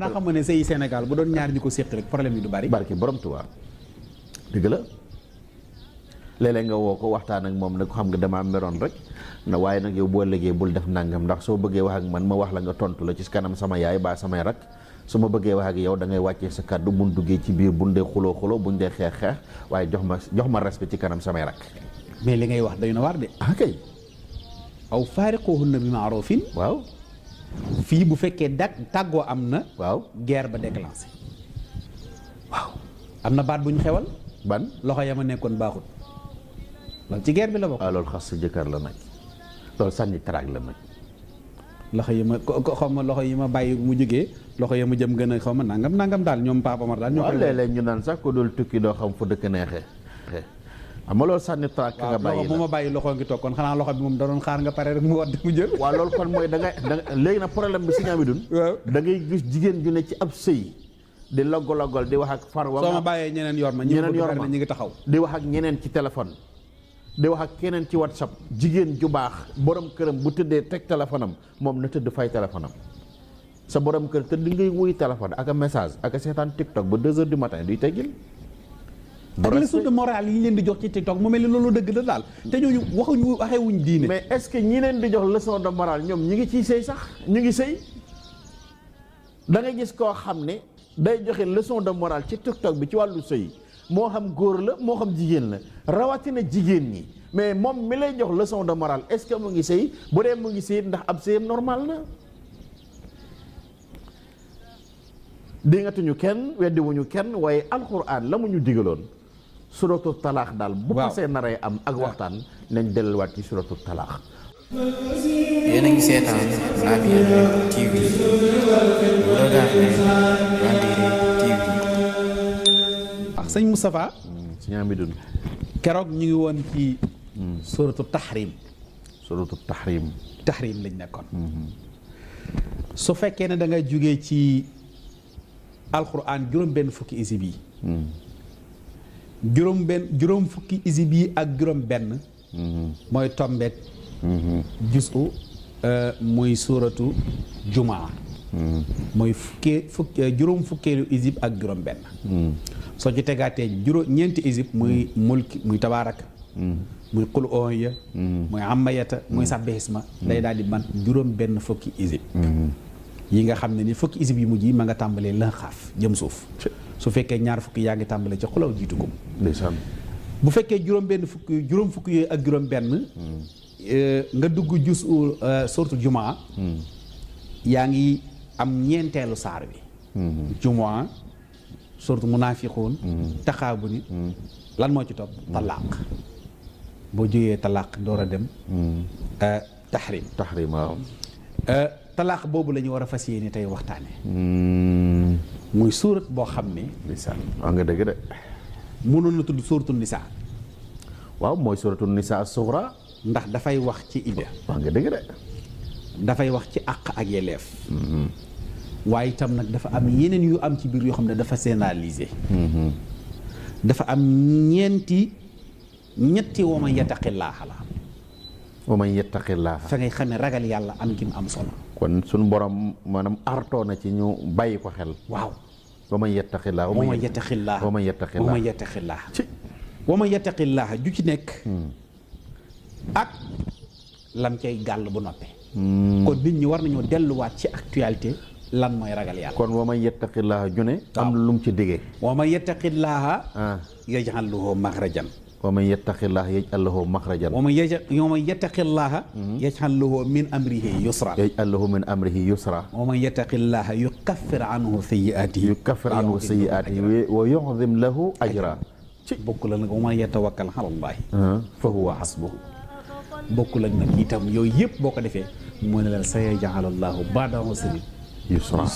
ndax xam nga ne sëy Sénégal bu doon ñaar ñi ko séq rek problème yi du bari. barki borom Tuubaa dëgg la léeg-léeg nga woo ko waxtaan ak moom nag xam nga damaa meroon rek na waaye nag yow boo liggéey bul def nangam ndax soo bëggee wax ak man ma wax la nga tontu la ci kanam sama yaay baa samay rak su ma bëggee wax ak yow da ngay wàccee sa kàddu buñ duggee ci biir buñ dee xuloo buñ dee xeex waaye jox ma respect ci kanam samay rak. mais li ngay wax day na war de. ah kay. aw faariquhunna bi ma'rufin. waaw. fii bu fekkee tàggoo am na. waaw guerre ba déclenché. waaw am na baat bu ñu xewal. ban loxo ya ma nekkoon baaxut. loolu ci guerre bi la bokk. waaw loolu xas sa jëkkër la nag loolu sànni taraag la nag. loxo yi ma xaw ma loxo yi ma bàyyi mu jógee loxo ya ma jëm gën a xaw ma nangam daal ñoom Papa Omar daal. ñoo koy léeg-léeg ñu naan sax ko dul tukki doo xam fu dëkk neexee. xam nga loolu sànni taraag ka nga bàyyi la bu ma bàyyi loxo ngi toog kon xanaa loxo bi moom da doon xaar nga pare rek mu wadd mu jël. waaw loolu kon mooy da léegi nag problème bi si ñaami dun waaw da ngay gis jigéen ju ne ci ab sëy di logol di wax ak far wa soo ma bàyyee ñeneen yor ma ñi ngi taxaw di wax ak ñeneen ci téléphone di wax ak keneen ci WhatsApp jigéen ju baax borom këram bu tëddee teg téléphone am moom na tëdd fay téléphone am sa borom kër tëdd ngay wuy téléphone ak a message ak a seetaan TikTok ba 2 heures du matin duy teggil ak leçon de morale yi ñu leen di jox ci TikTok mu mel ni loolu dëgg la daal te ñooñu waxewuñ diine. mais est-ce que ñi leen di jox leçon de morale ñoom ñi ngi ciy sëy sax ñu ngi sëy da ngay gis koo xam ne day joxe leçon de morale ci TikTok bi ci wàllu sëy moo xam góor la moo xam jigéen la rawatina jigéen ñi mais moom mi lay jox leçon de morale est-ce que mu ngi sëy bu dee mu ngi sëy ndax ab sëyam normal na. déngatuñu kenn weddiwuñu kenn waaye alxuraan la mu ñu digaloon. suratu talaax daal bu passé naree am ak waxtaan nañ delluwaat ci suratu talaax. yéen a ngi seetaan Labyrinth TV vous regardez Labyrinth TV. ak sëñ Moustapha. sëñ Amidoune. keroog ñu ngi woon ci. suratu tahrim. suratu tahrim. tahrim lañ nekkoon. su fekkee ne da nga jógee ci alxuraan juróom-benn fukki isib yi. juróom fukki isib yi ak juróom benn mooy tombeek jusu muy suuratu jumaa mooy juróom fukkeelu isib ak juróom benn soo ci tegaatee ñeenti isib muy mulki muy tabaaraka muy qul ooya muy amayata muy sabbihisma day daal di man juróom benn fukki isib yi nga xam ne ni fukki isib yi mujj yi ma nga tàmbalee la xaaf jëm suuf su fekkee ñaar fukki yaa ngi tàmbale ci xulaw jiitu ko ndeysaan bu fekkee juróom fukki yooyu ak juróom benn nga dugg jus surtout jumaa yaa ngi am ñeenteelu saar bi jumaa surtout munaafiquun taxaabu ni lan moo ci topp talaaq boo jógee talaaq door a dem tahrim waaw talaax boobu la ñu war a fas yéene tey waxtaane muy suurat boo xam ne ndeysaan waa nga dëgg de mënoon na tudd suuratul nisaa waaw mooy suuratul nisaa sugra ndax dafay wax ci idda waa nga dëgg de dafay wax ci àq ak yelleef waaye itam nag dafa am yeneen yu am ci biir yoo xam ne dafa généralisé dafa am ñetti wa man yattaqillaaha la wa man yattaqillaaha fa ngay xamee ragal yàlla am gi mu am solo kon suñu borom maanaam artoo na ci ñu bàyyi ko xel waaw wa man yattaqillaaha wa man yattaqillaaha wa man yattaqillaaha wa man yattaqillaaha wa man yattaqillaaha ju ci nekk ak lam cay gàll bu noppee kon nit ñi war nañoo delluwaat ci actualité lan mooy ragal yàlla kon wa man yattaqillaaha ju ne am lu mu ci diggee wa man yattaqillaaha yaj'al lahu maxrajan wa man yattaqillaaha yaj'al lahu maxrajan wa man yattaqillaaha yaj'al lahu min amrihi yusra yaj'al lahu min amrihi yusra wa man yattaqillaaha yukaffir anhu sayyi'aatihi wa yu'zim lahu ajra ci bokkul ak nag wa man yatawakkal ala llaahi fa huwa hasbuhu bokkul ak nag itam yooyu yëpp boo ko defee moo ne la sayaj'alu llaahu ba'da usrin yusra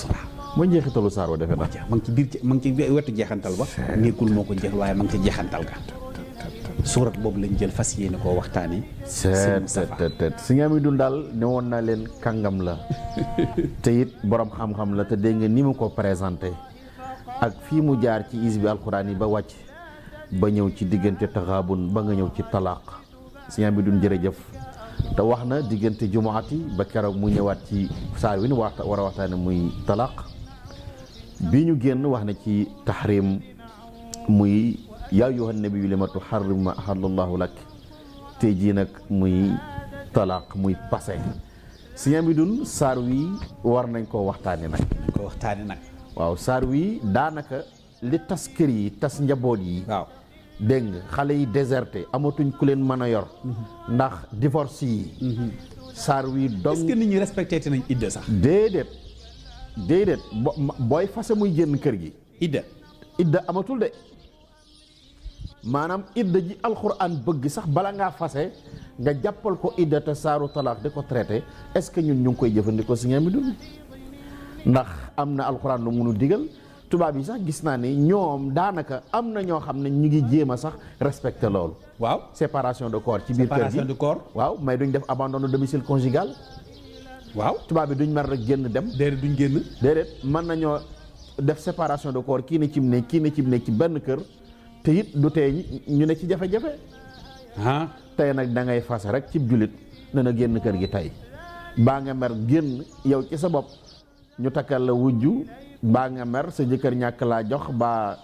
mooy njeexitalu saar wa defe naa ma ngi ci biir ma ngi ci wetu jeexantal ba nekkul moo ko jeex waaye ma ngi ci jeexantal ga suurat boobu lañ jël fas yéene koo waxtaanee. si nga mi dun daal ne woon naa leen kàngam la te it borom xam-xam la te dégg nga ni mu ko présenté ak fii mu jaar ci is bi alxuraan yi ba wàcc ba ñëw ci diggante taxaabun ba nga ñëw ci talaaq si nga mi dun jërëjëf te wax na diggante jumaati ba keroog mu ñëwaat ci saar wi ni war a waxtaane muy talaaq bi ñu génn wax na ci tahrim muy yaa ayyuhan nabiyyu lima tuharrimu ma ahallallahu lak tey jii nag muy talaq muy passé Sëñ Amidun saar wi war nañ koo waxtaane nag waaw saar wi daanaka li tas kër yi tas njaboot yi waaw dégg nga xale yi déserté amatuñ ku leen mën a yor ndax divorce yi saar wi dong est-ce que nit ñi respecté nañ idda sax déedéet booy fase muy génn kër gi idda amatul de maanaam idda ji alxuraan bëgg sax bala ngaa fase nga jàppal ko idda te saaru talaax di ko traité est-ce que ñun ñu ngi koy jëfandikoo si ngeen mi dund ndax am na alxuraan lu munu digal tubaab yi sax gis naa ni ñoom daanaka am na ñoo xam ne ñu ngi jéem a sax respecté loolu waaw séparation de corps ci biir kër gi séparation de corps waaw mais duñ def abandon de domicile conjugal waaw tubaab bi duñ mer rek génn dem déedéet duñ génn déedéet mën nañoo def séparation de corps kii ne cim ne kii ne cim ne ci benn kër te it du tee ñu ne ci jafe-jafe tey nag da ngay fas rek cib julit ne na génn kër gi tey baa nga mer génn yow ci sa bopp ñu takkal la wujju baa nga mer sa jëkkër ñàkk laa jox baa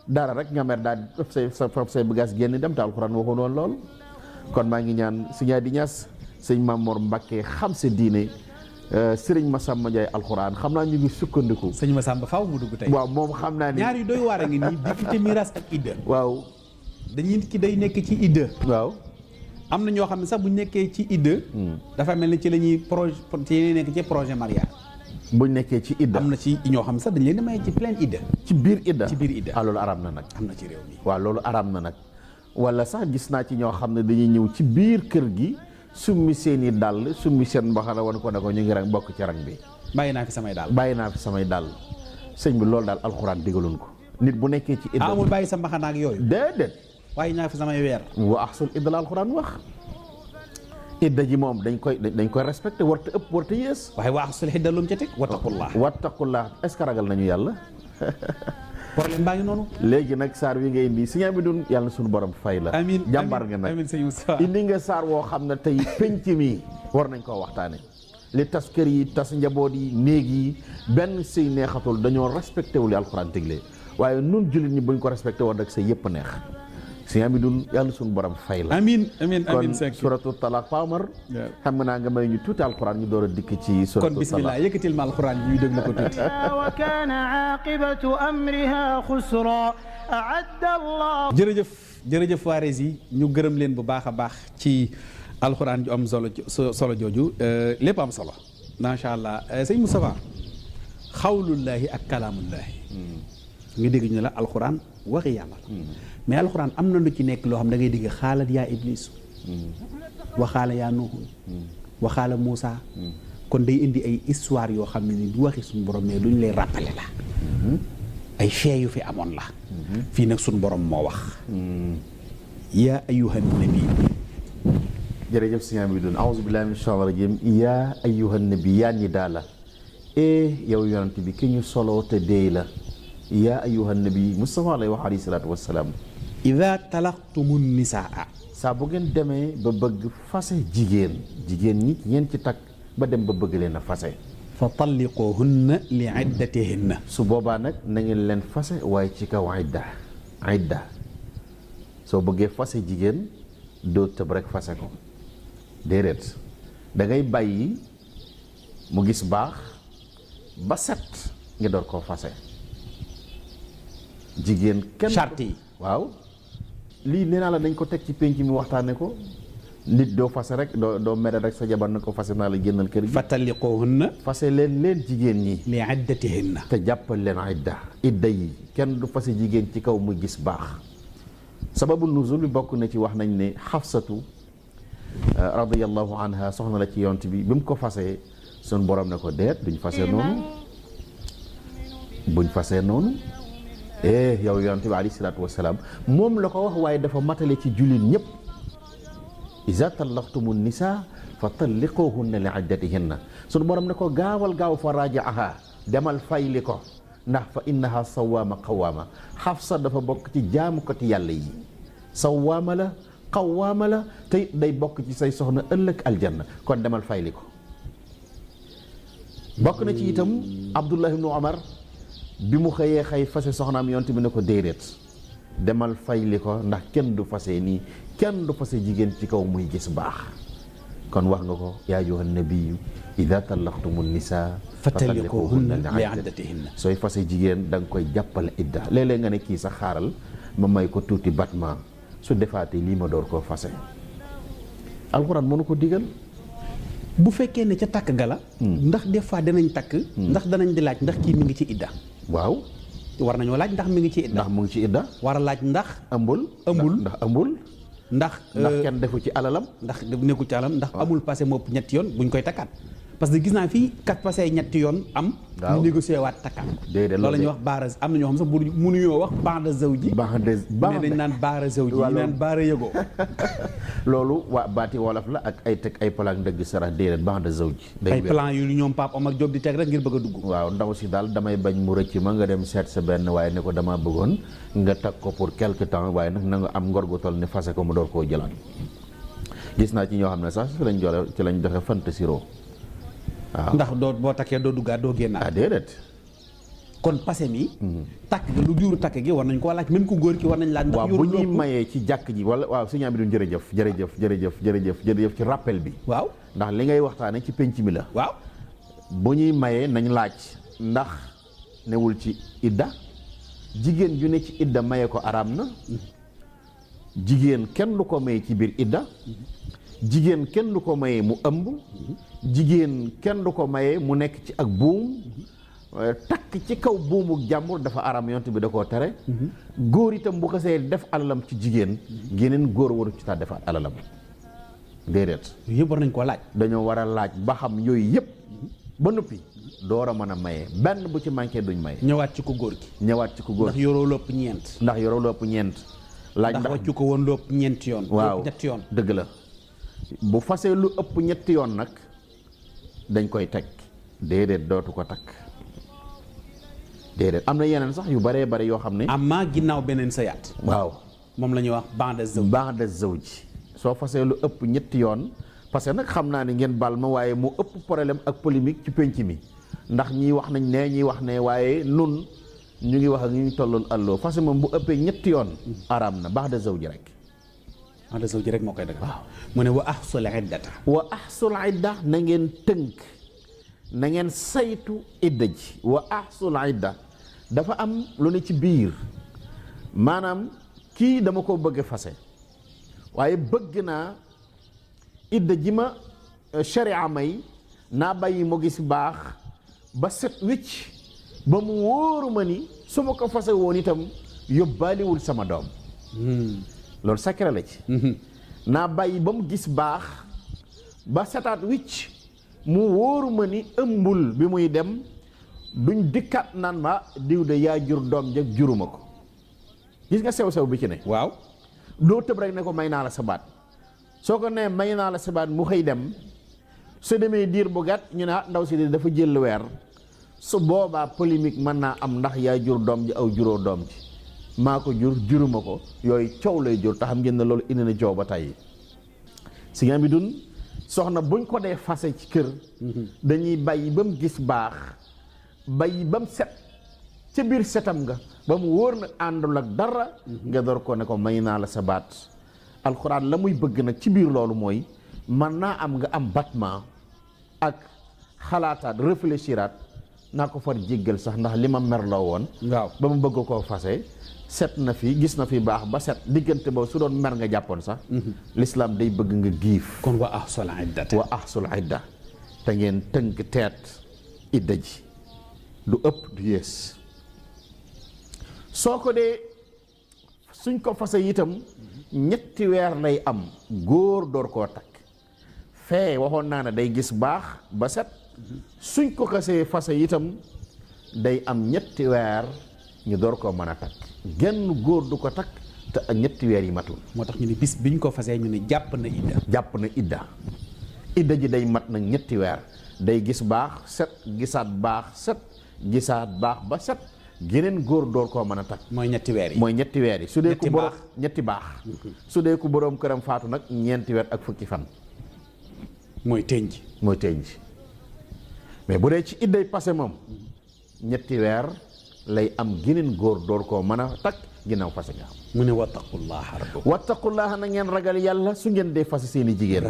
dara rek nga mer daal def say bagaas génn dem te alxuraan waxoon woon lool kon maa ngi ñaan Sëñ Adi Ñas sëñ Mamor Mbakke xam sa diine sëriñ Massamba Ndiaye alxuraan xam naa ñu ngi sukkandiku sëñ Massamba faaw mu dugg tey waaw moom xam naa ni ñaar yu doy waar a ngi nii diggante miraas ak idda waaw dañuy nit ki day nekk ci idda waaw am na ñoo xam ne sax bu nekkee ci idda dafa mel ni ci la ñuy projet ci nekk ci projet mariage buñ nekkee ci idda am na ci ñoo xam ne sax dañ leen di may ci pleine idda ci biir idda loolu araam na nag am na ci réew mi waaw loolu araam na nag wala sax gis naa ci ñoo xam ne dañuy ñëw ci biir kër gi summi seeni dàll summi seen mbaxana wan ko ne ko ñu ngi rang bokk ci rang bi bàyyi naa fi samay dàll sëñ bi loolu daal alxuraan digaloon ko nit bu nekkee ci idda amul bàyyi sa mbaxana ak yooyu déedéet waaye naa fi samay weer wa ahsul idda la alxuraan wax idda ji moom dañ koy respecté warta ëpp warta yées waaye wa ahsul idda lu mu ca teg wattaqullah est-ce que ragal nañu yàlla problème baa ngi noonu léegi nag saar wi nga indi Sëñ Amidun yàlla na suñu borom fay la amiin jàmbar nga nag amiin sëñ Moussa indi nga saar woo xam ne tey penc mi war nañ koo waxtaane li tas kër yi tas njaboot yi néeg yi benn sëy neexatul dañoo respecté wu li alxuraan teglee waaye nun jullit ñi buñ ko respecté woon rek sëy yëpp neex Sëñ Amidun yàlla suñu borom fay la amiin kon suratu talaq Pamar xam naa nga may ñu tuuti alxuraan ñu door a dikk ci suratu talaq kon bismillah yëkkatil ma alxuraan ñuy déglu ko tuuti wa kaana aaqibatu amriha xusra a'adda Allah jërëjëf waarees yi ñu gërëm leen bu baax a baax ci alxuraan ju am solo jooju lépp am solo macha allah sëñ Moustapha xawlullaahi ak kalaamullaahi nga dégg ñu la alxuraan waxi yàlla la mais alxuraan am na lu ci nekk loo xam da ngay dégg xaalat yaa iblis waxaala yaa nuuxun waxaala Moussa kon day indi ay histoire yoo xam ne ni du waxi suñu borom mais lu ñu lay rappelé la ay fee yu fi amoon la fii nag suñu borom moo wax yaa ayyuhan nabi jërëjëf Sëñ Amidun aouzu billahi min shaytaani rajim yaa ayyuhan nabi yaa ñi daala yow yonent bi ki ñu soloo te déey la yaa ayyuhan nabi Mustafa lay wax alayhi salaatu wassalaam ida talaqtumu nisaa saa bu ngeen demee ba bëgg fase jigéen ñi ngeen ci takk ba dem ba bëgg leen a fase fa talliquhunna li iddatihinna su boobaa nag na ngeen leen fase waaye ci kaw idda soo bëggee fase jigéen doo tëb rek fase ko déedéet da ngay bàyyi mu gis baax ba set nga door koo fase jigéen kenn charte yi waaw lii nee naa la dañ ko teg ci penc mi waxtaane ko nit doo fase rek doo mere rek sa jabar na ko fase naa la génnal kër gi fa talliquhunna fase leen jigéen ñi li iddatihinna te jàppal leen idda yi kenn du fase jigéen ci kaw muy gis baax sababu nuzul bi bokk na ci wax nañ ne xafsatu radiyallahu anha soxna la ci yont bi mu ko fasee sun borom ne ko deet buñ fasee noonu yow yont bi alayhi salaatu wasalaam moom la ko wax waaye dafa matale ci jullit ñëpp iza tallaqtumu nisaa fa talliquhunna li iddatihinna sun borom ne ko gaaw fa rajaaha demal fayli ko ndax fa innaha sawaama qawaama xafsa dafa bokk ci jaamukati yàlla yi sawaama la qawaama la te day bokk ci say soxna ëllëg aljanna kon demal fayli ko bokk na ci itam Abdullah ibnu Omar bi mu xëyee xëy fase soxnaam yonent bi ne ko déedéet demal fayli ko ndax kenn du fase nii kenn du fase jigéen ci kaw muy gis baax kon wax nga ko yaa ayyuhan nabiyyu idha tallaqtumu nisaa fatalliquhunna li iddatihinna sooy fase jigéen da nga koy jàppale idda léeg-léeg nga ne kii sax xaaral ma may ko tuuti battement su defaatee lii ma door koo fase alxuraan mënu ko digal. bu fekkee ne ca takk ga la ndax des fois danañ takk ndax danañ di laaj ndax kii mi ngi ci idda waaw war nañoo laaj ndax mi ngi ci idda ndax mu ngi ci idda war a laaj ndax ëmbul ndax kenn defu ci alalam ndax nekkul ci alalam ndax amul passé mopp ñetti yoon buñ koy takkaat parce que gis naa fii kat passé ñetti yoon am ñu négocier waat takkaat déedéet loolu la ñuy wax baara am na ñoo xam sax bu mënuñoo wax ba'da zawji ne dañ naan baara zawji ñu naan baara yëgoo loolu waa baati wolof la ak ay teg ay plan ndëgg sarax déedéet ba'da zawji ay plan yu ñoom Pape Omar Diop di teg rek ngir bëgg a dugg waaw ndaw si daal damay bañ mu rëcc ma nga dem seet sa benn waaye ne ko dama bëggoon nga takk ko pour quelque temps waaye nag na nga am ngor gu toll ne fase ko mu door koo jëlaat gis naa ci ñoo xam ne sax ci lañ joxe fantasiro waaw ndax doo boo takkee doo duggaat doo génnaat déedéet kon passé mi takk gi lu juru takk gi war nañ koo laaj même ku góor ki war nañ laaj ndax waaw bu ñuy mayee ci jàkk ji wala waaw suñu am du jërëjëf ci rappel bi waaw ndax li ngay waxtaane ci penc mi la waaw bu ñuy mayee nañ laaj ndax newul ci idda jigéen ju ne ci idda maye ko araam na jigéen kenn du ko maye ci biir idda jigéen kenn du ko maye mu ëmb jigéen kenn du ko maye mu nekk ci ak buum takk ci kaw buumu jàmbur dafa aram yonent bi da koo tere góor itam bu xasee def alalam ci jigéen geneen góor waru ci taa defaat alalam déedéet yooyu yëpp war nañ koo laaj dañoo war a laaj ba xam yooyu yëpp ba noppi door a mën a maye benn bu ci manqué duñ maye ñëwaat ci ko góor gi ñëwaat ci ko góor ndax yoroo lopp ñeent laaj ndax wàccu ko woon lopp ñeenti yoon waaw ñetti yoon dëgg la bu fasee lu ëpp ñetti yoon nag dañ koy teg déedéet dootu ko takk déedéet am na yeneen sax yu baree bari yoo xam ne amma ginnaaw beneen sëyaat waaw moom la ñuy wax ba'da zawji soo fasee lu ëpp ñetti yoon parce que nag xam naa ne ngeen baal ma waaye mu ëpp problème ak polémique ci penc mi ndax ñii wax nañ ne ñii wax ne waaye nun ñu ngi wax ak ñu ngi tolloon alloo fase moom bu ëppee ñetti yoon araam na ba'da zawji rek ba'da zawji rek moo koy dëgg waaw mu ne wa ahsul iddata wa ahsul idda na ngeen tënk na ngeen saytu idda ji wa ahsul idda dafa am lu ne ci biir maanaam kii dama ko bëgg fase waaye bëgg naa idda ji ma sharia may naa bàyyi mu gis baax ba set wicc ba mu wóoru ma ni su ma ko fase woon itam yóbbaaliwul sama doom loolu secret la ci naa bàyyi ba mu gis baax ba setaat wicc mu wóoru ma ni ëmbul bi muy dem duñ dikkat naan ma diw de yaa jur doom jeg juruma ko gis nga sew-sew bi ci ne waaw doo tëb rek ne ko may naa la sa baat soo ko nee may naa la sa baat mu xëy dem su demee diir bu gàtt ñu ne ndaw si dafa jël weer su boobaa polémique mën naa am ndax yaa jur doom ji aw juróo doom ji maa ko jur juruma ko yooyu coow lay jur te xam ngeen ne loolu indi na coow ba tey si nga bi dun soxna buñ ko dee fase ci kër dañuy bàyyi ba mu gis baax bàyyi ba mu set ca biir setam nga ba mu wóor nag àndul ak dara nga door ko ne ko may naa la sa baat alxuraan la muy bëgg nag ci biir loolu mooy man naa am nga am battement ak xalaataat réfléchiraat naa ko far jéggal sax ndax li ma merloo woon waaw ba mu bëgg koo fase set na fi gis na fi baax ba set diggante boobu su doon mer nga jàppoon sax l'islam day bëgg nga giif kon wa ahsul iddata wa ahsul idda te ngeen tënk teet idda ji du ëpp du yées soo ko dee suñ ko fase itam ñetti weer lay am góor door koo takk fee waxoon naa ne day gis baax ba set suñ ko xasee fase itam day am ñetti weer ñu door koo mën a takk genn góor du ko takk te ak ñetti weer yi matul moo tax ñu ne bis biñ ko fasee ñu ne jàpp na idda idda ji day mat nag ñetti weer day gis baax set gisaat baax set gisaat baax ba set geneen góor door koo mën a takk mooy ñetti weer yi su dee ku borom ñetti baax su dee ku boroom këram faatu nag ñeenti weer ak fukki fan mooy tënj mais bu dee ci idday passé moom ñetti weer lay am geneen góor door koo mën a takk ginnaaw fase nga am. mu ne wattaqullaha rabbakum. wattaqullaha na ngeen ragal yàlla su ngeen dee fase seen i jigéen.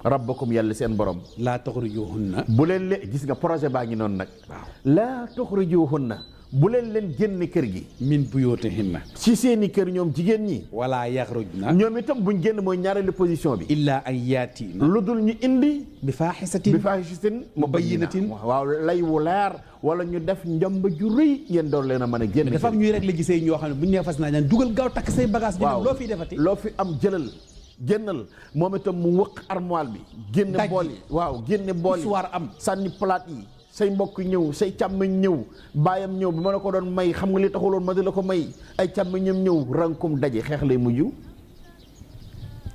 rabbakum yàlla seen borom. laa tuxrijuhunna. bu leen gis nga projet baa ngi noonu nag. waaw laa tuxrijuhunna bu leen génn kër gi. min buyutihinna. ci seen i kër ñoom jigéen ñi. wala yaxrujna. ñoom itam buñ génn mooy ñaareelu position bi. illaa an yaatina. lu dul ñu indi. bi faaxisatin mubayyinatin. waaw lay wu leer. wala ñu def njamba ju rëy ngeen door leen a mën a génn. dafa am ñuy rek la gisee ñoo xam ne bu ñu nee fas naa ñaan dugal gaaw takk say bagage. waaw loo fiy defati. loo fi am jëlal génnal moom itam mu wëq armoire bi. génne bool yi waaw génne bool yi. histoire am sànni plate yi. say mbokk ñëw say càmmiñ ñëw baayam ñëw bi ma la ko doon may xam nga li taxuloon ma di la ko may ay càmmiñam ñëw rankum daje xeex lay mujj.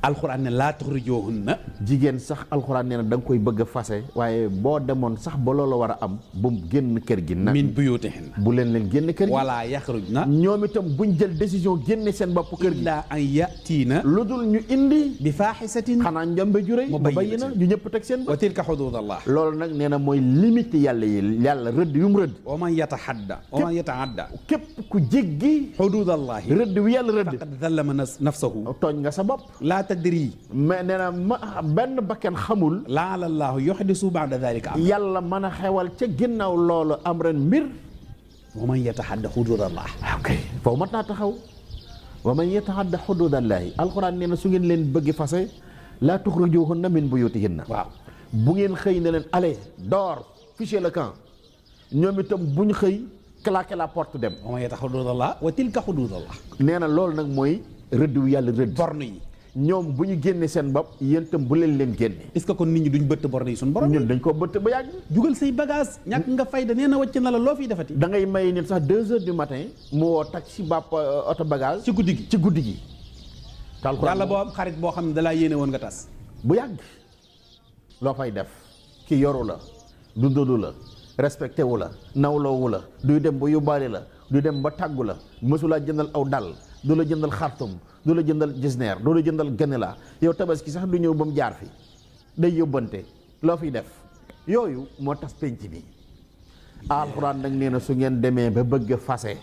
alxuraan ne laa tuxrijuhunna. jigéen sax alxuraan nee na da nga koy bëgg a fase waaye boo demoon sax ba loola war a am bu mu génn kër gi. nag min buyutihinna. bu leen génn kër gi. wala yaxrujna. ñoom itam buñ jël décision génne seen bopp kër gi. illaa an yatiina. lu dul ñu indi. bi faaxisatin. xanaa njambe ju rëy. mubayyina ñu ñëpp teg seen bopp. wa tilka xududallah. loolu nag nee na mooy limite yàlla yi yàlla rëdd yu mu rëdd. wa man yataadda. képp ku jéggi. xududallahi. rëdd wi yàlla rëdd. faqad zallama nafsahu. tooñ nga sa bopp. tadri. mais nee na benn bakken xamul. laala llaahu yuhdisu ba'da dhalika am. yàlla mën a xewal ca ginnaaw loolu am ren mbir. wa man yataxadda xududallah. ok foofu mat naa taxaw. wa man yataxadda xududallahi. alxuraan nee na su ngeen leen bëgg fase laa tuxrijuhunna min buyutihinna. waaw bu ngeen xëy ne leen allez dehors fichez le camp ñoom itam bu ñu xëy claquer la porte dem. wa man yataxadda xududallah wa tilka xududallah. nee na loolu nag mooy rëdd wu yàlla rëdd. borne yi. ñoom bu ñu génne seen bopp yéen itam bu leen génne. est-ce que kon nit ñi duñ bëtt borne yi suñu borom. ñun dañ koo bëtt ba yàgg. jugal say bagage ñàkk nga fayda nee na wàcc na la loo fiy defati. da ngay may nit sax 2 heures du matin mu woo taxi bàpp oto bagage. ci guddi gi ci guddi gi. yàlla boo am xarit boo xam ne dalaa yéene woon nga tas. bu yàgg loo fay def ki yoru la dundalu la respecté wu la nawloowu la duy dem ba yóbbaale la du dem ba tàggu la mësulaa jëndal aw dal du la jëndal xartum du la jëndal gisneer du la jëndal gane la yow tabaski sax du ñëw ba mu jaar fi day yóbbante loo fiy def yooyu moo tas penc bi. alxuraan nag nee na su ngeen demee ba bëgg a fase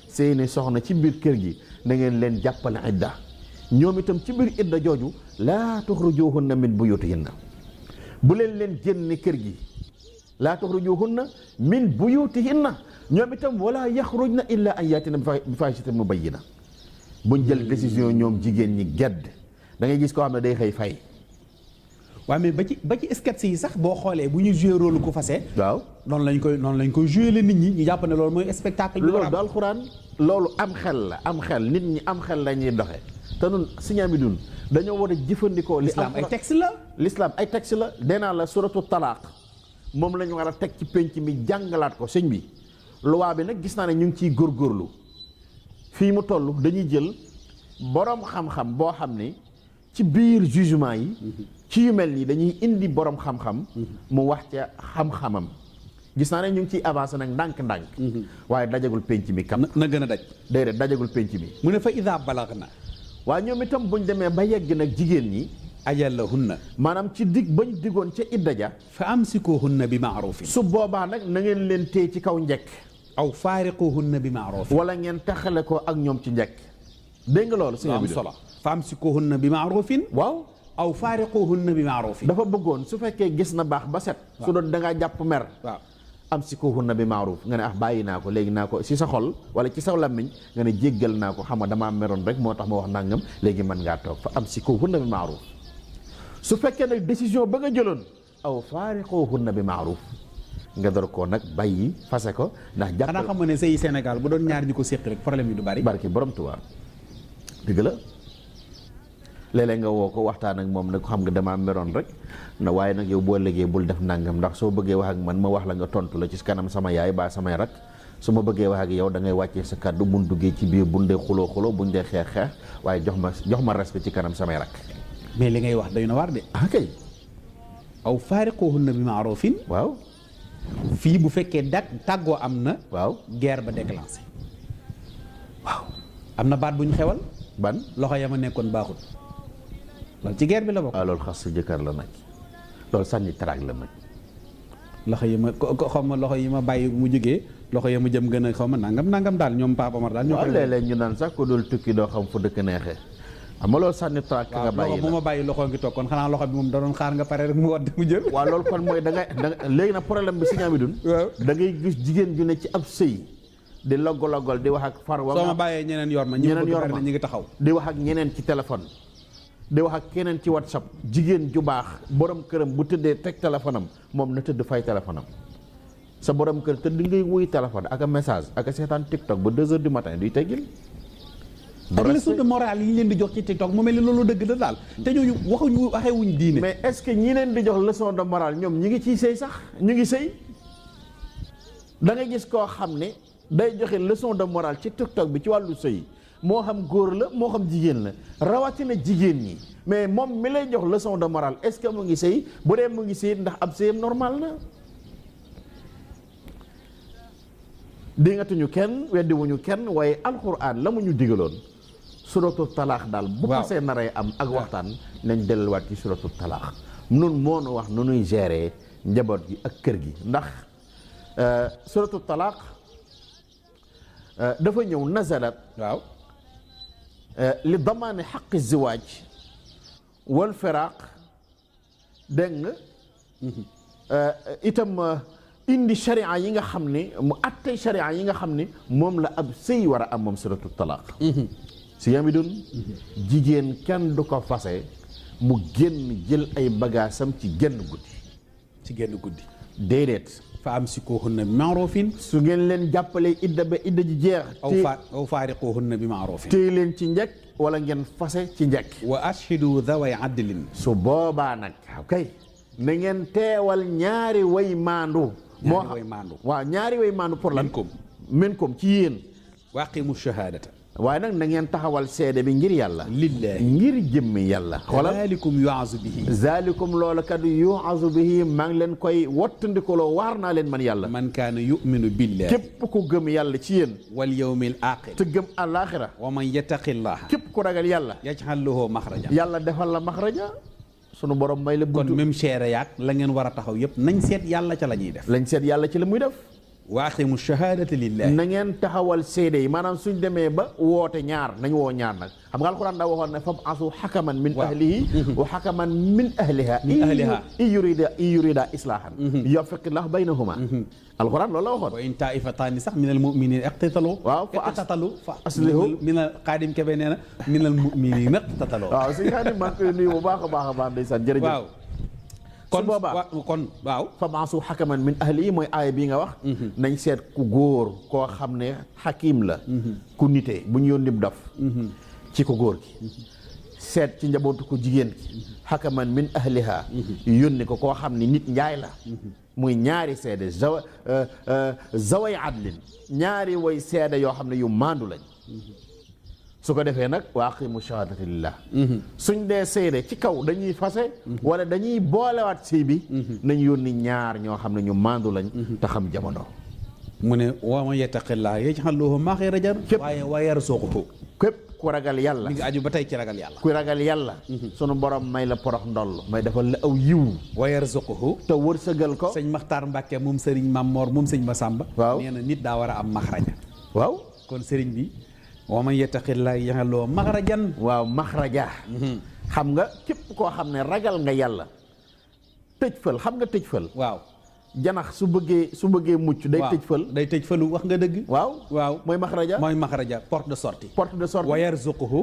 seeni soxna ci biir kër gi na ngeen leen jàppale idda ñoom itam ci biir idda jooju laa tuxrijuhunna min buyutihinna bu leen génne kër gi laa tuxrijuhunna min buyutihinna ñoom itam wala yaxrujna illa an yaatina bi faahishatin mubayyina buñ jël décision ñoom jigéen ñi gedd da ngay gis koo xam ne day xëy fay. waaw mais ba ci sketch yi sax boo xoolee bu ñu joué rôle ku fase. waaw noonu lañ koy joué la nit ñi ñu jàpp ne loolu mooy spectacle. bi loolu du alxuraan loolu am xel la am xel nit ñi am xel la ñuy doxe te nun siñaa bi dun dañoo war a jëfandikoo. l'islam ay texte la. l'islam ay texte la nee naa la suratu talaaq moom la ñu war a teg ci penc mi jàngalaat ko sëñ bi loi bi nag gis naa ne ñu ngi ciy góorgóorlu fii mu toll dañuy jël borom xam-xam boo xam ne ci biir jugement yi. ci yu mel nii dañuy indi borom xam-xam. mu wax ca xam-xamam. gis naa ne ñu ngi ciy avancé nag ndànk-ndànk. waaye dajagul penc mi kam. na gën a daj. déedéet dajagul penc mi. mu ne fa ida balagna. waaye ñoom itam buñ demee ba yegg nag jigéen ñi. ajalahunna. maanaam ci dig bañ digoon ca idda ja. fa amsikuhunna bi maarufin. su boobaa nag na ngeen leen téye ci kaw njekk. aw faariquhunna bi maarufin. wala ngeen taxale ko ak ñoom ci njekk. dégg nga loolu. am solo fa amsikuhunna bi maarufin. waaw. aw faariquhunna bi maarufin. dafa bëggoon su fekkee gis na baax ba set. su doon da ngaa jàpp mer. waaw amsikuhunna bi maaruf nga ne bàyyi naa ko léegi naa ko ci sa xol wala ci sa làmmiñ nga ne jéggal naa ko xam nga damaa meroon rek moo tax ma wax nangam léegi mën ngaa toog fa amsikuhunna bi maaruf. su fekkee nag décision ba nga jëloon aw faariquhunna bi maaruf nga door koo nag bàyyi fase ko ndax. jàpp xanaa xam nga ne sëy Sénégal bu doon ñaar ñi ko séq rek problème yi du bari. barki borom Tuubaa dëgg la. léeg-léeg nga woo ko waxtaan ak moom nag xam nga damaa meroon rek na waaye nag yow boo léegee bul def nangam ndax soo bëggee wax ak man ma wax la nga tontu la ci kanam sama yaay ba samay rak su ma bëggee wax ak yow da ngay wàccee sa kàddu buñ duggee ci biir buñ dee xuloo buñ dee xeex waaye jox ma respect ci kanam samay rak. mais li ngay wax day na war de. ah kay. aw faariquhunna bi maarufin. waaw. fii bu fekkee tàggoo am na. waaw guerre ba déclenché. waaw am na baat bu ñu xewal. ban loxo ya ma nekkoon baaxut. loolu ci guerre bi la bokk. loolu xas sa jëkkër la nag loolu sànni taraag la nag loxo yi ma xaw ma loxo yi ma bàyyi mu jógee loxo yi ma jëm gën a xaw ma nangam daal ñoom Papa Omar daal ñoo koy léeg-léeg ñu naan sax ku dul tukki doo xam fu dëkk neexee xam nga loolu sànni traak nga bàyyi loxo bu ma bàyyi loxo ngi toog kon xanaa loxo bi moom da doon xaar nga pare rek mu wadd mu jël waaw loolu kon mooy da léegi nag problème bi si ñaami dun da ngay gis jigéen ju ne ci ab sëy di loggol di wax ak far wa soo ma bàyyee ñeneen yor ma ñeneen yor ma ñi ngi taxaw di wax ak ñeneen ci téléphone di wax ak keneen ci WhatsApp jigéen ju baax borom këram bu tëddee teg téléphone am moom na tëdd fay téléphone am sa borom kër tëdd ngay wuy téléphone ak a message ak a seetaan TikTok ba 2 heures du matin duy teggil ak leçon de morale yi leen di jox ci TikTok mu mel ni loolu dëgg la daal te ñooñu waxewuñ diine mais est-ce que ñi leen di jox leçon de morale ñoom ñi ngi ciy sëy sax ñu ngi sëy da nga gis koo xam ne day joxe leçon de morale ci TikTok bi ci wàllu sëy moo xam góor la moo xam jigéen la rawatina jigéen ñi mais moom mi lay jox leçon de morale est-ce que mu ngi sëy bu dee mu ngi sëy ndax ab sëyam normal na dingatuñu kenn weddiwuñu kenn waaye alxuraan la mu ñu digaloon suratu talaax daal bu passé naree am ak waxtaan nañ delluwaat ci suratu talaax nun moo nu wax nu nuy gérer njaboot gi ak kër gi ndax suratu talaax dafa ñëw nazalat waaw li damaane xaqi ziwaaj wal firaaq dégg nga itam indi sharia yi nga xam ne mu attey sharia yi nga xam ne moom la ab sëy war a am moom suratu talaq si yaa mi doon jigéen kenn du ko fase mu génn jël ay bagaasam ci genn guddi déedéet fa amsikuhunna bi ma'rufin su ngeen leen jàppalee idda ba idda ji jeex aw faariquhunna bi ma'rufin téye leen ci njëkk wala ngeen fase ci njëkk wa ashhidu dhaway adlin su boobaa nag kay na ngeen teewal ñaari way maandu moo waaw ñaari way maandu pour lan minkum ci yéen wa aqimu shahadata waaye nag na ngeen taxawal seede bi ngir yàlla lillahi ngir jëmmi yàlla xoolal zalikum loola kat yu'azu bihi maa ngi leen koy wattandikuloo waar naa leen man yàlla man kaana yu'minu billahi képp ku gëm yàlla ci yéen wal yawmil aaxir te gëm àllaaxira wa man yattaqillaha képp ku ragal yàlla yaj'al lahu maxraja yàlla defal la maxraja sunu borom may la buntu kon même chère yaag la ngeen war a taxaw yëpp nañ seet yàlla ca la ñuy def lañ seet yàlla ci la muy def wa aqimu shahadata lillahi na ngeen taxawal seede yi maanaam suñ demee ba woote ñaar nañ woo ñaar nag xam nga alxuraan daa waxoon ne fam asu xakaman min ahlihi wa xakaman min ahliha in yurida islaahan yuwaffiq lahu baynahuma alxuraan loolu la waxoon wa in taifataani sax min al muminina iqtatalu waaw fa aslihu min al xaadim kebe nee na min al muminina iqtatalu waaw suñ xaadim maa ngi koy nuyu bu baax a baax a baax ndeysaan jërëjëf waaw kon boobaa kon waaw famaasu xakaman min ahli mooy aaya bii nga wax nañ seet ku góor koo xam ne xakim la ku nitee bu ñu yónni daf ci ko góor gi seet ci njabootu ko jigéen gi xakaman min ahliha yónni ko koo xam ne nit njaay la muy ñaari seede zaway adlin ñaari way seede yoo xam ne yu maandu lañ su ko defee nag wa aqimu shahadata lillah suñ dee seede ci kaw dañuy fase wala dañuy boolewaat sëy bi nañ yónni ñaar ñoo xam ne ñu maandu lañ te xam jamono mu ne wa man yattaqillah yaj'al lahu makhrajan waaye wa yarzuqhu képp ku ragal yàlla mi ngi aju ba tey ci ragal yàlla ku ragal yàlla sunu borom may la porox ndoll may defal la aw yiw wa yarzuqhu te wërsëgal ko sëñ Maxtaar Mbàkke moom sëriñ Mamor moom sëñ Masamba waaw nee na nit daa war a am maxraja waaw kon sëriñ bi wa man yattaqillaaha yaj'al lahu maxrajan waaw maxraja xam nga képp koo xam ne ragal nga yàlla tëj fël xam nga tëj fël waaw janax su bëggee mucc day tëj fël day tëj fëlu wax nga dëgg waaw mooy maxraja porte de sortie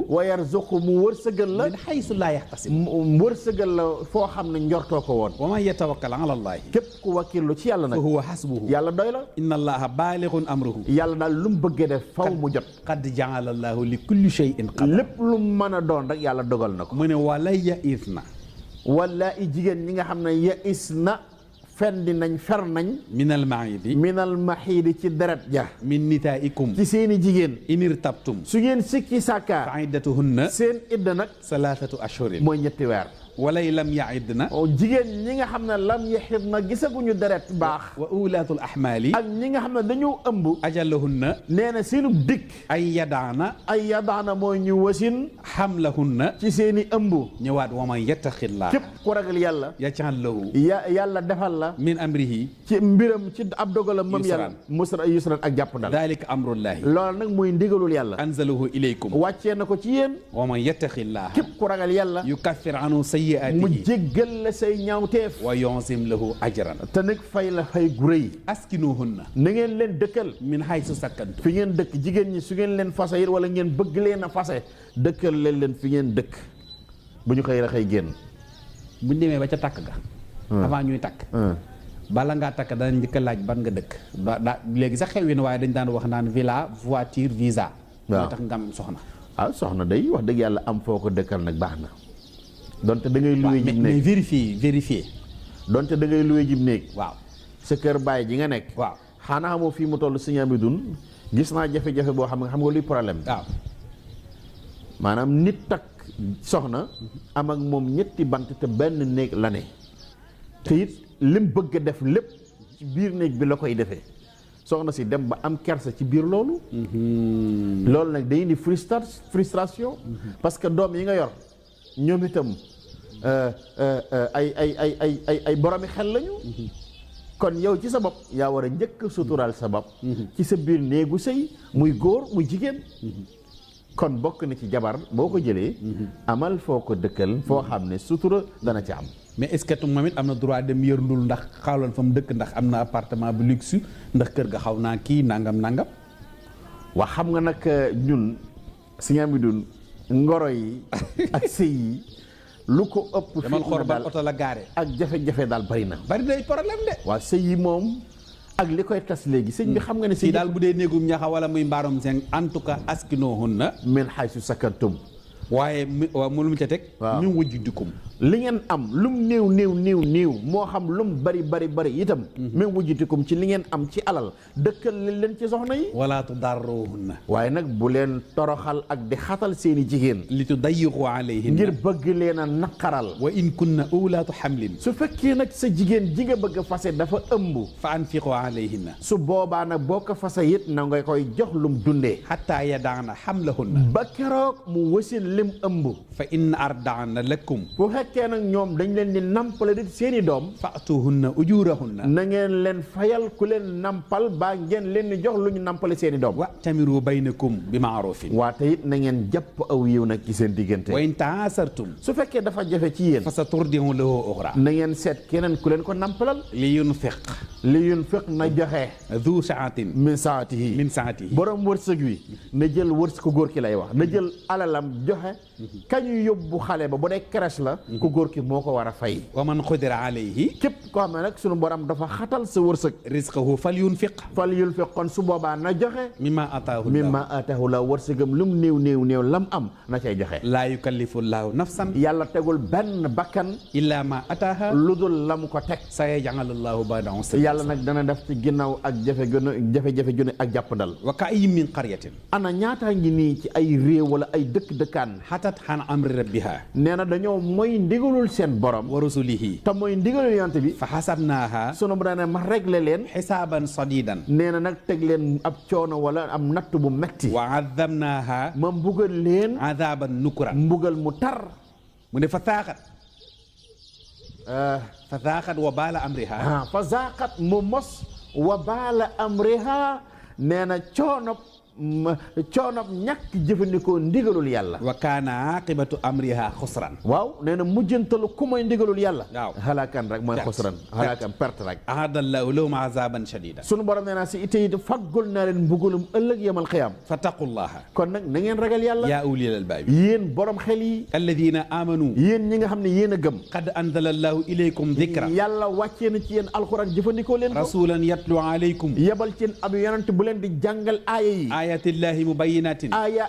wa yarzuqhu mu wërsëgal la min haysu laa yaxtasib mu wërsëgal la foo xam ne njortoo ko woon wa man yatawakkal ala allaahi képp ku wakkirlu ci yàlla nag fa huwa hasbuhu yàlla doy la inna allaaha baalighun amruhu yàlla daal lu mu bëggee def faw mu jot qad ja'ala allaahu li kulli shay'in qadar lépp lu mu mën a doon rek yàlla dogal na ko mu ne wala ya'isna wala i jigéen ñi nga xam ne ya'isna fen di nañ fer nañ minal maxiidi ci deret ja min nitaikum ci seeni jigéen inir tabtum su ngeen sikki sàkkaa fa iddatuhunna seen idda nag salaasatu ashhurin mooy ñetti weer walay lam yaidna jigéen ñi nga xam ne lam yaxidna gisaguñu deret baax wa ulaatul ahmaali ak ñi nga xam ne dañoo ëmb ajalahunna nee na seenu dikk ay yadaana mooy ñu wasin hamlahunna ci seeni ëmb ñëwaat wa man yattaqillah képp ku ragal yàlla yaj'al lahu yàlla defal la min amrihi ci mbiram ci ab dogalam moom yàlla yusran ak jàppandal dalika amrullahi loolu nag mooy ndigalul yàlla anzalahu ilaykum wàccee na ko ci yéen wa man yattaqillah képp ku ragal yàlla yukaffir anhu sayyi'atihi mu jéggal la say ñaawteef wa yu'zim lahu ajran te nag fay la fay gu rëy askinuhunna na ngeen leen dëkkal min haythu sakantum fi ngeen dëkk jigéen ñi su ngeen leen fase it wala ngeen bëgg leen a fase dëkkal leen fi ngeen dëkk bu ñu xëy la xëy génn buñ demee ba ca takk ga avant ñuy takk bala ngaa takk dana njëkk a laaj ban nga dëkk léegi sax xew yi na waaye dañ daan wax naan villa voiture visa moo tax nga am soxna soxna day wax dëgg yàlla am foo ko dëkkal nag baax na donte da ngay luwee jib néeg mais vérifier donte da ngay luwee jib néeg waaw sa kër bàyyi ji nga nekk waaam xanaa xamoo fii mu toll Sëñ Amidun gis naa jafe-jafe boo xam nga luy problème waaw maanaam nit takk soxna am ak moom ñetti bant te benn néeg la ne te it lim bëgg a def lépp ci biir néeg bi la koy defee soxna si dem ba am kersa ci biir loolu loolu nag day indi frustration parce que doom yi nga yor ñoom itam ay boromi xel lañu kon yow ci sa bopp yaa war a njëkk suturaal sa bopp ci sa biir néegu sëy muy góor muy jigéen kon bokk na ci jabar boo ko jëlee amal foo ko dëkkal foo xam ne sutura dana ci am mais est-ce que moom it am na droit dem yërndul ndax xawlan fa mu dëkk ndax am na appartement bu luxe ndax kër ga xaw naa kii nangam wax xam nga nag ñun Sëñ Amidun ngoro yi ak sëy yi lu ko ëpp demal xool ba oto la gaare ak jafe-jafe daal bari na problème de waaw sëy yi moom ak li koy tas léegi sëñ bi xam nga ne sëy daal bu dee néegum ñaxa wala muy mbaarum seng en tout cas askinohunna min haythu sakantum waaye mu lu mu ca teg ñu wujj dikum li ngeen am lum néew moo xam lum bari itam min wujjitikum ci li ngeen am ci alal dëkkal leen ci soxna yi wala tudarruhunna waaye nag bu leen toroxal ak di xatal seeni jigéen li tudayyiqu alayhinna ngir bëgg leen a naqaral wa in kunna ulaatu hamlin su fekkee nag sa jigéen ji nga bëgg a fase dafa ëmb fa anfiqu alayhinna su boobaa nag boo ko fase it na nga koy jox lum dundee hatta yadaana hamlahunna ba keroog mu wasin lim ëmb fa in ardaana lakum bu fekkee nag ñoom dañ leen di nampale di seeni doom fa'tuhunna ujurahunna na ngeen leen fayal ku leen nampal baa ngeen leen di jox lu ñu nampale seeni doom wa tamiru baynakum bi ma'rufin waate it na ngeen jàpp aw yiw nag ci seen diggante wa in ta'asartum su fekkee dafa jafe ci yéen fa saturdi'u lahu ukhra na ngeen seet keneen ku leen ko nampalal li yunfiq na joxe du sa'atin min saatihi borom wërsëg wi na jël wërsëg ku góor ki lay wax na jël alalam joxe kañu yóbbu xale ba bu dee crèche la ku góor ki moo ko war a fay wa man qudira alayhi képp koo xam ne nag sunu borom dafa xatal sa wërsëg rizqahu falyunfiq kon su boobaa na joxe mimma ataahu la wërsëgam lu mu néew lam am na cay joxe laa yukallifu llaahu nafsan yàlla tegul benn bakkan illa ma ataaha lu dul la mu ko teg sayaj'alu llaahu ba'da usrin yàlla nag dana def ci ginnaaw ak jafe-jafe june ak jàppandal wa ka'ayyin min qaryatin ana ñaataa ngi nii ci ay réew wala ay dëkkaan hatat an amri rabbiha nee na dañoo mooy ndigalul seen borom wa rusulihi te mooy ndigalul yonent bi fa hasabnaaha sunu bu ne ma réglé leen xisaaban sadidan nee na nag teg leen ab coono wala am natt bu metti wa azabnaaha ma mbugal leen azaban nukra mbugal mu tar mu ne fa zaaxat wa baala amriha fa zaaxat mu mos wa baala amriha nee na coonob ñàkk jëfandikoo ndigalul yàlla wa kaana aqibatu amriha xusran waaw nee na mujjantalu ku mooy ndigalul yàlla waaw xalaakan rek mooy xusran xalaakan perte rek ahadallahu lahum azaban shadida sunu borom nee naa si ite it faggul naa leen mbugalum ëllëg yamal xiyaam fattaqullaha kon nag na ngeen ragal yàlla yaa ulil albaab yéen borom xel yi alladina amanu yéen ñi nga xam ne yéen a gëm qad anzala allahu ilaykum dhikra yàlla wàccee na ci yéen alxuraan jëfandikoo leen ko rasulan yatlu alaykum yebal ci yéen ab yonent bu leen di jàngal aaya yi ayatillahi mubayyinatin aaya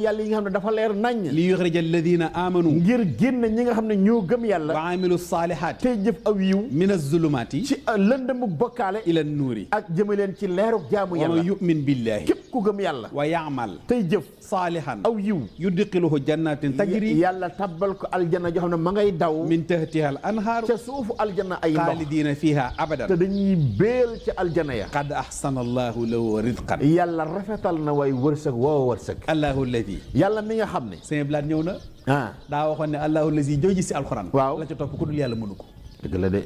yàlla yi nga xam ne dafa leer nañ li yuxrija alladina amanu ngir génn ñi nga xam ne ñoo gëm yàlla wa amilu salihaati tey jëf aw yiw min az-zulumati ci lëndëmu bokkaale ila nuuri ak jëme leen ci leeruk jaamu wa yàlla man yu'min billahi képp ku gëm yàlla wa ya'mal tey jëf salihan aw yiw yudxiluhu jannatin tajri yàlla tabbal ko aljanna joo xam ne ma ngay daw min tahtiha al anhaaru ca suufu aljanna ay ndox xaalidina fiha abadan te dañuy béel ci aljanna ya qad ahsana allahu lahu rizqan yàlla rafetal na way wërsëg woo wërsëg allahu alladi yàlla mi nga xam ne sëñ Blaat ñëw na ah daa waxoon ne allahu alladi jooji si alxuraan waaw la ca topp ku dul yàlla mënu ko dëgg la de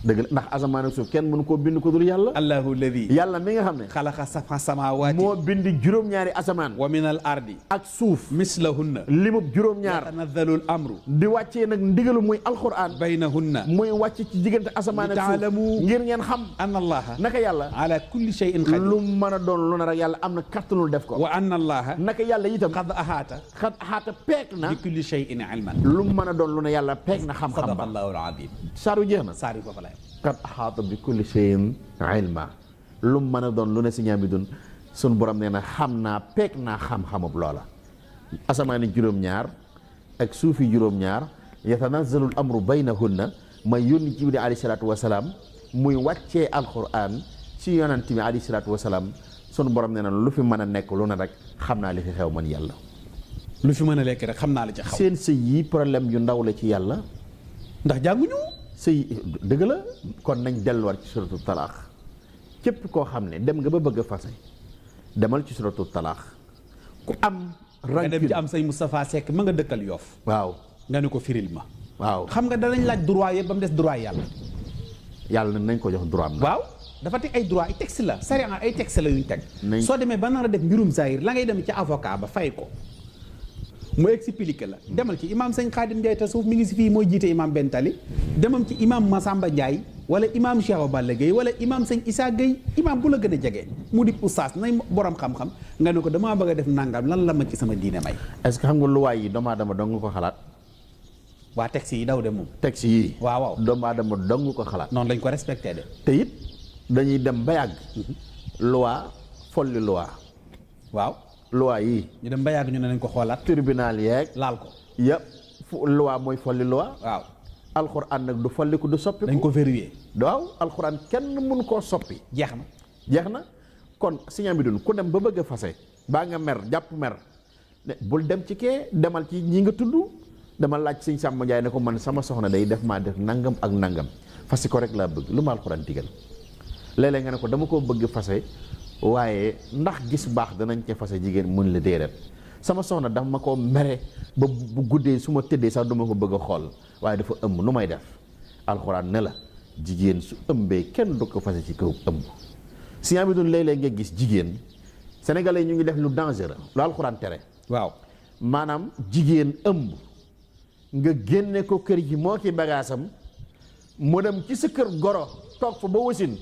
dëgg la ndax asamaan ak suuf kenn mënu koo bind ko dul yàlla allahu alladi yàlla mi nga xam ne xalaqa sab'a samaawaati moo bind juróom-ñaari asamaan wa min al ardi ak suuf mislahunna limub juróom-ñaar yatanazzalu al amru di wàccee nag ndigalu muy alquran baynahunna muy wàcc ci diggante asamaan ak suuf taalamu ngir ngeen xam anna allaha naka yàlla ala kulli shay'in qadir lu mën a doon lu ne rek yàlla am na kattanul def ko wa anna allaha naka yàlla itam qad ahaata xat xaata peeg na bi kulli shay'in ilman lu mën a doon lu ne yàlla peeg na xam-xam sadaqa ba allahu al azim saaru jeex na saari foofu la kat axaata bi kulli shay'in ilma lu mën a doon lu ne si ñaami dun sun borom nee na xam naa peeg naa xam-xamub loola asamaani juróom-ñaar ak suufi juróom-ñaar yatanazzalu al amru baynahunna ma yónni jibril alayhi salaatu wasalaam muy wàccee alquran ci yonent bi alayhi salaatu wasalaam sun borom nee na lu fi mën a nekk lu ne rek xam naa li fi xew man yàlla lu fi mën a lekk rek xam naa la ci xaw seen sëy yi problème yu ndaw la ci yàlla ndax jànguñu sëy dëgg la kon nañ delluwaat ci suratu talaax képp koo xam ne dem nga ba bëgg a fase demal ci suratu talaax ku am nga dem ci rancune am say Moustapha Seck ma nga dëkkal Yoff waaw nga ne ko firil ma waaw xam nga danañ laaj droit yëpp ba mu des droit yàlla yàlla nañ ko jox droit am na waaw dafa teg ay droit ay texte la sariya ay texte la yuñ teg Nañ- soo demee ba nar a def mbirum zahir la ngay dem ci avocat ba fay ko mu expliqué la demal ci imam sëñ Khadim Ndiaye tasawuf mi ngi si fii mooy jiite imam Ben Tali demam ci imam Massamba Ndiaye wala imam Cheikh Balla Gueye wala imam sëñ Issa Gueye imam bu la gën a jege mu di oustaz nay borom xam-xam nga ne ko damaa bëgg a def nangam lan la ma ci sama diine may est-ce que xam nga luwaay yi doomu aadama dong ko xalaat waa texte yi daw de moom texte yi waaw waaw doomu aadama dong ko xalaat noonu lañ ko respecté de te it dañuy dem ba yàgg loi folli loi waaw loi yi ñu dem ba yàgg ñu ne nañ ko xoolaat tribunal yeeg laal ko yëpp loi mooy folli loi waaw alxuraan nag du folliku du soppiku dañ ko verrouillé waaw alxuraan kenn mënu koo soppi jeex na jeex na kon siñaa bi dun ku dem ba bëgg a fase baa nga mer jàpp mer ne bul dem ci kee demal ci ñi nga tudd dama laaj sëñ Samba Ndiaye ne ko man sama soxna day def maa def nangam ak nangam fase ko rek laa bëgg lu ma alxuraan digal léeg-léeg nga ne ko dama koo bëgg fase waaye ndax gis baax danañ ca fase jigéen mun la déedéet sama soxna dafa ma ko mere ba bu guddee su ma tëddee sax duma ko bëgg a xool waaye dafa ëmb nu may def alxuraan ne la jigéen su ëmbee kenn du ko fase ci kaw ëmb si bi doon léeg-léeg nga gis jigéen sénégalais ñu ngi def lu dangereux lu alxuraan tere waaw maanaam jigéen ëmb nga génne ko kër gi moo ki bagaasam mu dem ci sa kër goro toog fa ba wasin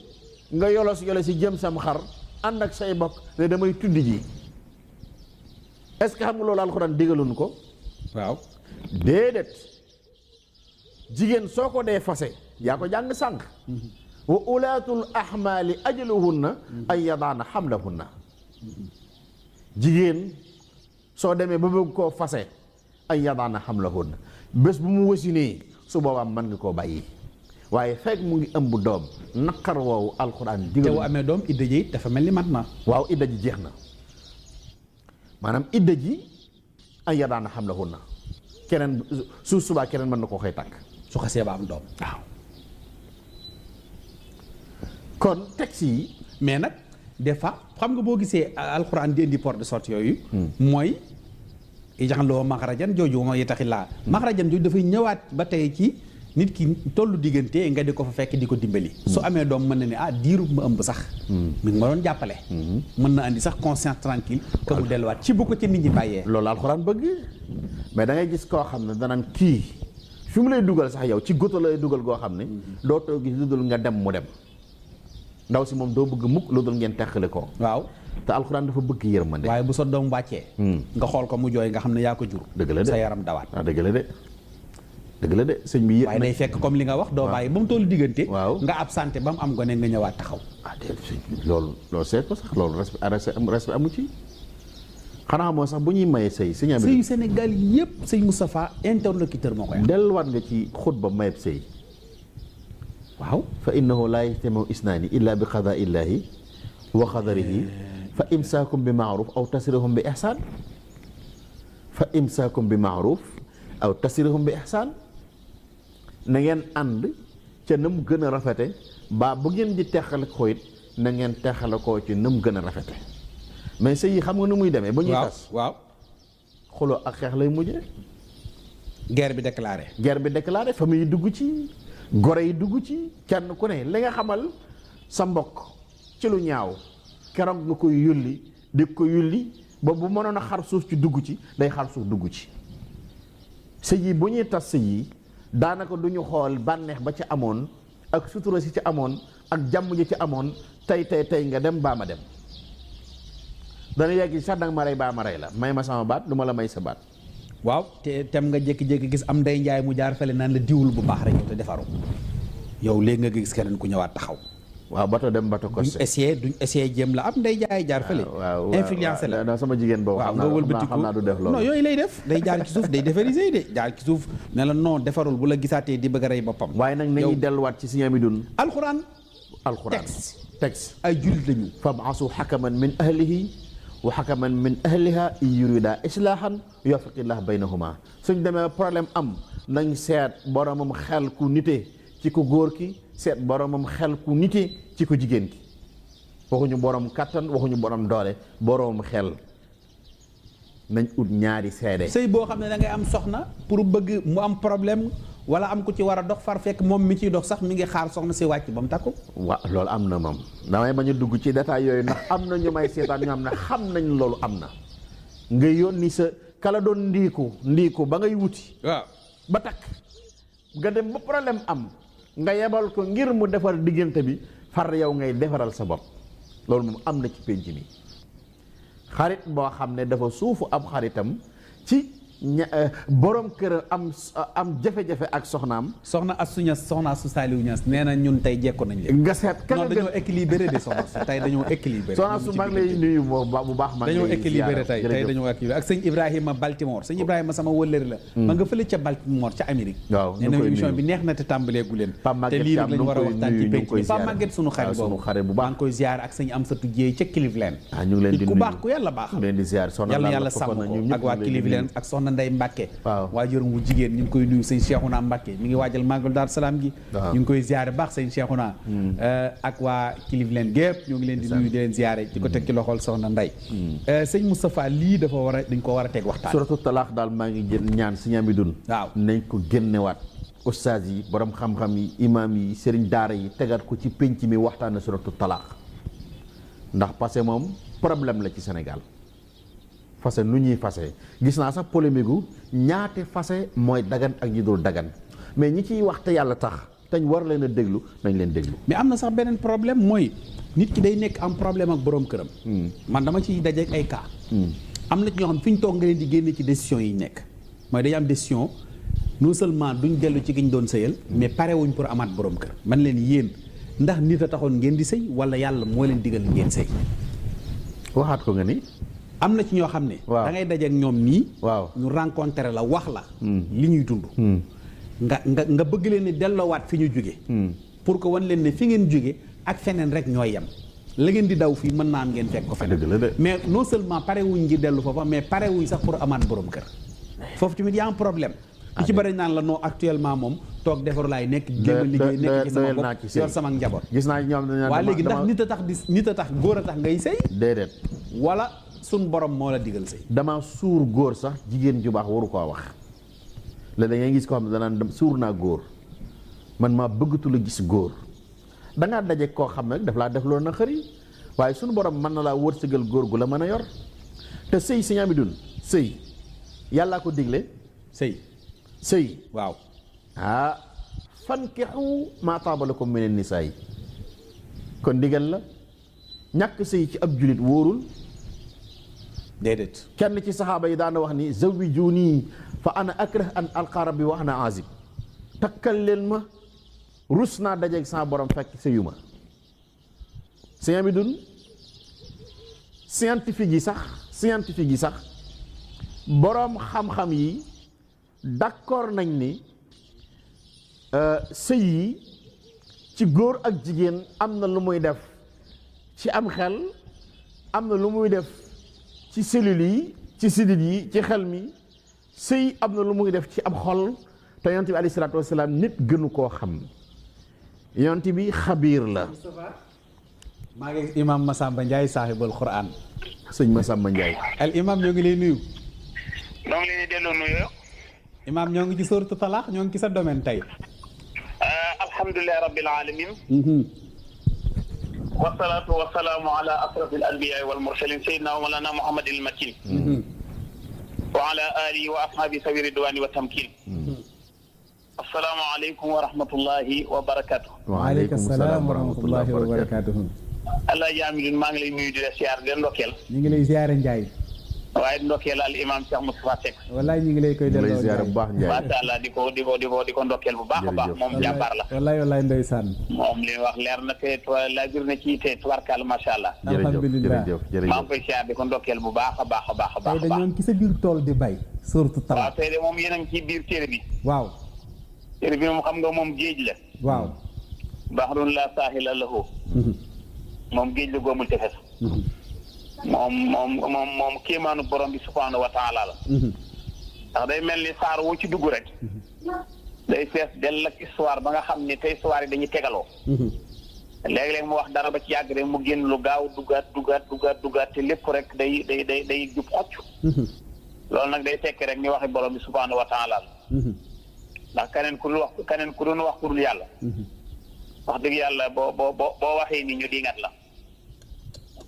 nga yolos si jëm sam xar ànd ak say bokk ne damay tudd ji est-ce que xam nga loolu alxuraan digaloon ko waaw déedéet jigéen soo ko dee fase yaa ko jàng sànq wa ulaatul ahmaali ajaluhunna ay yadaana xamlahunna jigéen soo demee ba bëgg koo fase ay yadaana xamlahunna bés bu mu wasinee su boobaa mën nga koo bàyyi waaye fekk mu ngi ëmb doom naqar woowu alxuraan te digal bu amee doom idda ji it dafa mel ni mat na waaw idda ji jeex na maanaam idda ji ay yadaana xamlahunna keneen su subaa keneen mën na koo koy takk su xasee ba am doom waaw kon texte yi mais nag des fois xam nga boo gisee alxuraan di indi porte de sortie yooyu mooy ijaxloo maxarajan jooju ma yi taxi laa maxarajan jooju dafay ñëwaat ba tey ci nit ki tollu diggante nga di ko fa fekk di ko dimbali su amee doom mën na ne diirub ma ëmb sax mi ngi ma doon jàppale mën na andi sax conscience tranquille que mu delluwaat ci bu ko ci nit ñi bàyyee loolu alxuraan bëgg mais da ngay gis koo xam ne danaan kii fi mu lay dugal sax yow ci goto lay dugal goo xam ne doo too gis lu dul nga dem mu dem ndaw si moom doo bëgg mukk lu dul ngeen teqale ko waaw te alxuraan dafa bëgg yërmande waaye bu sa doom wàccee nga xool ko mu jooy nga xam ne yaa ko jur dëgg la de sa yaram dawaat waaw dëgg la de dëgg la de sëñ bi yëg waaye day fekk comme li nga wax doo bàyyi ba mu tollu diggante waaw nga absenté ba mu am gone nga ñëwaat taxaw loolu seet ko sax loolu respect amu ci xanaa moo sax bu ñuy maye sëy sëyu Sénégal yëpp sëñ Moustapha interlocuteur moo koy am delluwaat nga ci xutba mayeb sëy waaw fa innahu laa yajtamiu isnaani illa bi qadaa illahi wa qadarihi fa imsaakum bi maaruf aw tasrihum bi ihsaan fa imsaakum bi maaruf aw tasrihum bi ihsaan na ngeen ànd ca na mu gën a rafete ba bu ngeen di teexale ko it na ngeen teexale koo ci na mu gën a rafete mais sëy yi xam nga nu muy demee ba ñuy tas waaw xuloo ak xeex lay mujje guerre bi déclaré famille yi dugg ci gore yi dugg ci kenn ku ne li nga xamal sa mbokk ci lu ñaaw keroog nga koy yulli di ko yulli ba bu mënoon a xar suuf ci dugg ci day xar suuf dugg ci sëy yi bu ñuy tas sëy yi daanaka du ñu xool bànneex ba ci amoon ak sutura si ci amoon ak jàmm ji ci amoon tey nga dem baa ma dem dana yegg sax danga ma rey baa ma rey la may ma sama baat du ma la may sa baat waaw te tem nga jékki-jékki gis am ndey njaay mu jaar fale naan la diwul bu baax rek te defaru yow léegi nga gis keneen ku ñëwaat taxaw waaw bato dem bato kose duñ essayé jéem la am ndey njaay jaar fale influencé la non sama jigéen boobu waaw nga wëlbatiku xam naa du def loolu non yooyu lay def day jaar ci suuf day défariser de jaar ci suuf ne la non defarul bu la gisaatee di bëgg a rey boppam waaye nag nañuy delluwaat ci Sëñ Amidun alxuraan texte ay jullit lañu fab'asu hakaman min ahlihi wa hakaman min ahliha in yurida islaahan yuwaffiqillah baynahuma suñ demee problème am nañ seet boromam xel ku nite ci ku góor ki seet boromam xel ku nite ci ku jigéen ki waxuñu borom kattan waxuñu borom doole boromam xel nañ ut ñaari seede sëy boo xam ne da ngay am soxna pour bëgg mu am problème wala am ku ci war a dox far fekk moom mi ciy dox sax mi ngi xaar soxna si wàcc ba mu takku waaw loolu am na moom damay bañ a dugg ci détail yooyu ndax am na ñu may seetaan ñoo xam ne xam nañ loolu am na nga yónni sa kala doon ndiiku ba ngay wuti waaw ba takk nga dem ba problème am nga yebal ko ngir mu defar diggante bi far yow ngay defaral sa bopp loolu moom am na ci pénc mi xarit boo xam ne dafa suufu ab xaritam ci borom kër am jafe-jafe ak soxnaam soxna Astou Niass soxna Astou Saliou Niass nee na ñun tey jekko nañ leen nga seet non dañoo équilibré de soxna su tey dañoo équilibré soxna su mag lay nuyu bu baax mag dañoo équilibré tey dañoo équilibré ak sëñ Ibrahima Baltimore sëñ Ibrahima sama wëllëri la ma nga fële ca Baltimore ca Amérique waaw nee na émission bi neex na te tàmbaleegu leen te lii rek lañu war a waxtaan ci penc bi Pape Maguette sunu xarit boobu bu baax maa ngi koy ziar ak sëñ Amsatou Dieye ca Cleveland ñu ngi leen di ku baax ku yàlla baax leen di ziar yàlla yàlla sàmm ko ak waa Cleveland ak soxna Ndey Mbàkke waajuram wu jigéen ñu ngi koy nuyu sëñ Cheikhouna Mbacke mi ngi waajal màggal Daaru Salaam gi ñu ngi koy ziare baax sëñ Cheikhouna ak waa Cleveland gépp ñu ngi leen di nuyu di leen ziare di ko teg ci loxol soxna Ndey sëñ Moustapha lii dafa war a dañ ko war a teg waxtaan suratu talaax daal maa ngi jël ñaan Sëñ Amidun waaw nañ ko génnewaat ustaas yi borom xam-xam yi imaam yi sëriñ daara yi tegaat ko ci pénc mi waxtaane suratu talaax ndax parce que moom problème la ci Sénégal fase nu ñuy fase gis naa sax polémique gu ñaate fase mooy dagan ak ñi dul dagan mais ñi ciy wax te yàlla tax te ñu war leen a déglu nañ leen déglu. mais am na sax beneen problème mooy nit ki day nekk am problème ak borom këram. man dama ciy dajeek ay cas. am na ci ñoo xam fi ñu toog nga leen di génne ci décision yi nekk mooy dañu am décision non seulement duñ dellu ci ki ñu doon sëyal mais parewuñ pour amaat borom kër man leen yéen ndax nit a taxoon ngeen di sëy wala yàlla moo leen digal ngeen sëy. waxaat ko nga ni. am na ci ñoo xam ne. waaw da ngay dajeek ñoom nii. waaw ñu rencontré la wax la. li ñuy dund. nga bëgg leen ni delloowaat fi ñu jóge pour que wan leen ne fi ngeen jóge ak feneen rek ñooy yem. la ngeen di daw fii mën naa am ngeen fekk ko feneen. dëgg la de mais non seulement pare wuñ ngir dellu foofa mais pare wuñ sax pour amaat borom kër. foofu tamit yaa am problème. li ci bëri naan la non actuellement moom toog defaru laay nekk. jéem a liggéey nekk ci sama bopp yor sama njaboot. gis naa ñoom dañu waa léegi ndax nit a tax góor a tax ngay sëy. déedéet. wala sun borom moo la digal sëy. dama suur góor sax jigéen ju baax waru koo wax la da ngay gis koo xam ne danaan dem suur naa góor man maa bëggatu la gis góor da ngaa daje koo xam ne daf laa def loolu na xëri waaye sunu borom mën na laa wërsëgal góor gu la mën a yor te sëy Sëñ Amidun sëy yàllaa ko digle. sëy waaw. fankixu maa taaba lakum mina nisaa yi kon digal la ñàkk sëy ci ab julit wóorul. déedéet. kenn ci saxaaba yi daana wax ni zawwijuni fa ana akrah an alqa rabbi wa ana azib takkal leen ma rus naa dajeeg sama borom fekk sëyu ma sëñ bi dun scientifique yi sax boroom xam-xam yi d'accord nañ ni sëy yi ci góor ak jigéen am na lu muy def ci am xel am na lu muy def ci cellules yi ci sidit yi ci xel mi sëy am na lu muy def ci ab xol te yonent bi alayhi salaatu wasalaam nit gënu koo xam yonent bi xabiir la. maa ngi imam Massamba Ndiaye saaxibul Quran. sëñ Massamba Ndiaye. al imam ñoo ngi lay nuyu. ñoo ngi leen di delloo nuyu. imam ñoo ngi ci sourate Talaq ñoo ngi ci sa domaine tey. alhamdulilah rabbil alamin. wasalaatu wasalaamu ala asrafil anbiyaa wal mursalin sayyidina wa mawlana muhammadil makin. wa ala alihi wa ashaabi sawi ridwani wa tamkin. assalaamu aleykum wa rahmatullahi wa barakatuh. wa aleykum salaam wa rahmatullahi wa barakatuh. allah jaamilun maa ngi lay nuyu di la siyaar di la ndokkeel. ñu ngi lay ziyaare Ndiaye. waaye ndokkeel al imam Cheikh Moustapha Seck. wallaay ñu ngi lay koy delloo ziyaare bu baax Ndiaye. macha allah di ko ndokkeel bu baax a baax moom jàmbaar la. wallaay ndeysaan. moom li wax leer na te la bir na ci te tubarkaal macha allah. alhamdulilah jërëjëf maa ngi koy siyaar di ko ndokkeel bu baax a baax a baax a baax. tey dañoo ngi ci sa biir tool di bay. sourate Talaq waaw tey de moom yéen a ngi ci biir téere bi. waaw. téere bi moom xam nga moom géej la. waaw. bahrun la saahila lahu. moom géej la goomul tefes. moom kéemaanu borom bi subhaanahu wa taala la. ndax day mel ni saar woo ci dugg rek. day fees dell ak histoire ba nga xam ni te histoire yi dañuy tegaloo. léeg-léeg mu wax dara ba ci yàgg rek mu génn lu gaaw duggaat te lépp rek day jub xocc. loolu nag day tekki rek ni waxi borom bi subhaanahu wa taala la. ndax keneen ku doon wax ku dul yàlla. wax dëgg yàlla boo waxee ni ñu dingat la.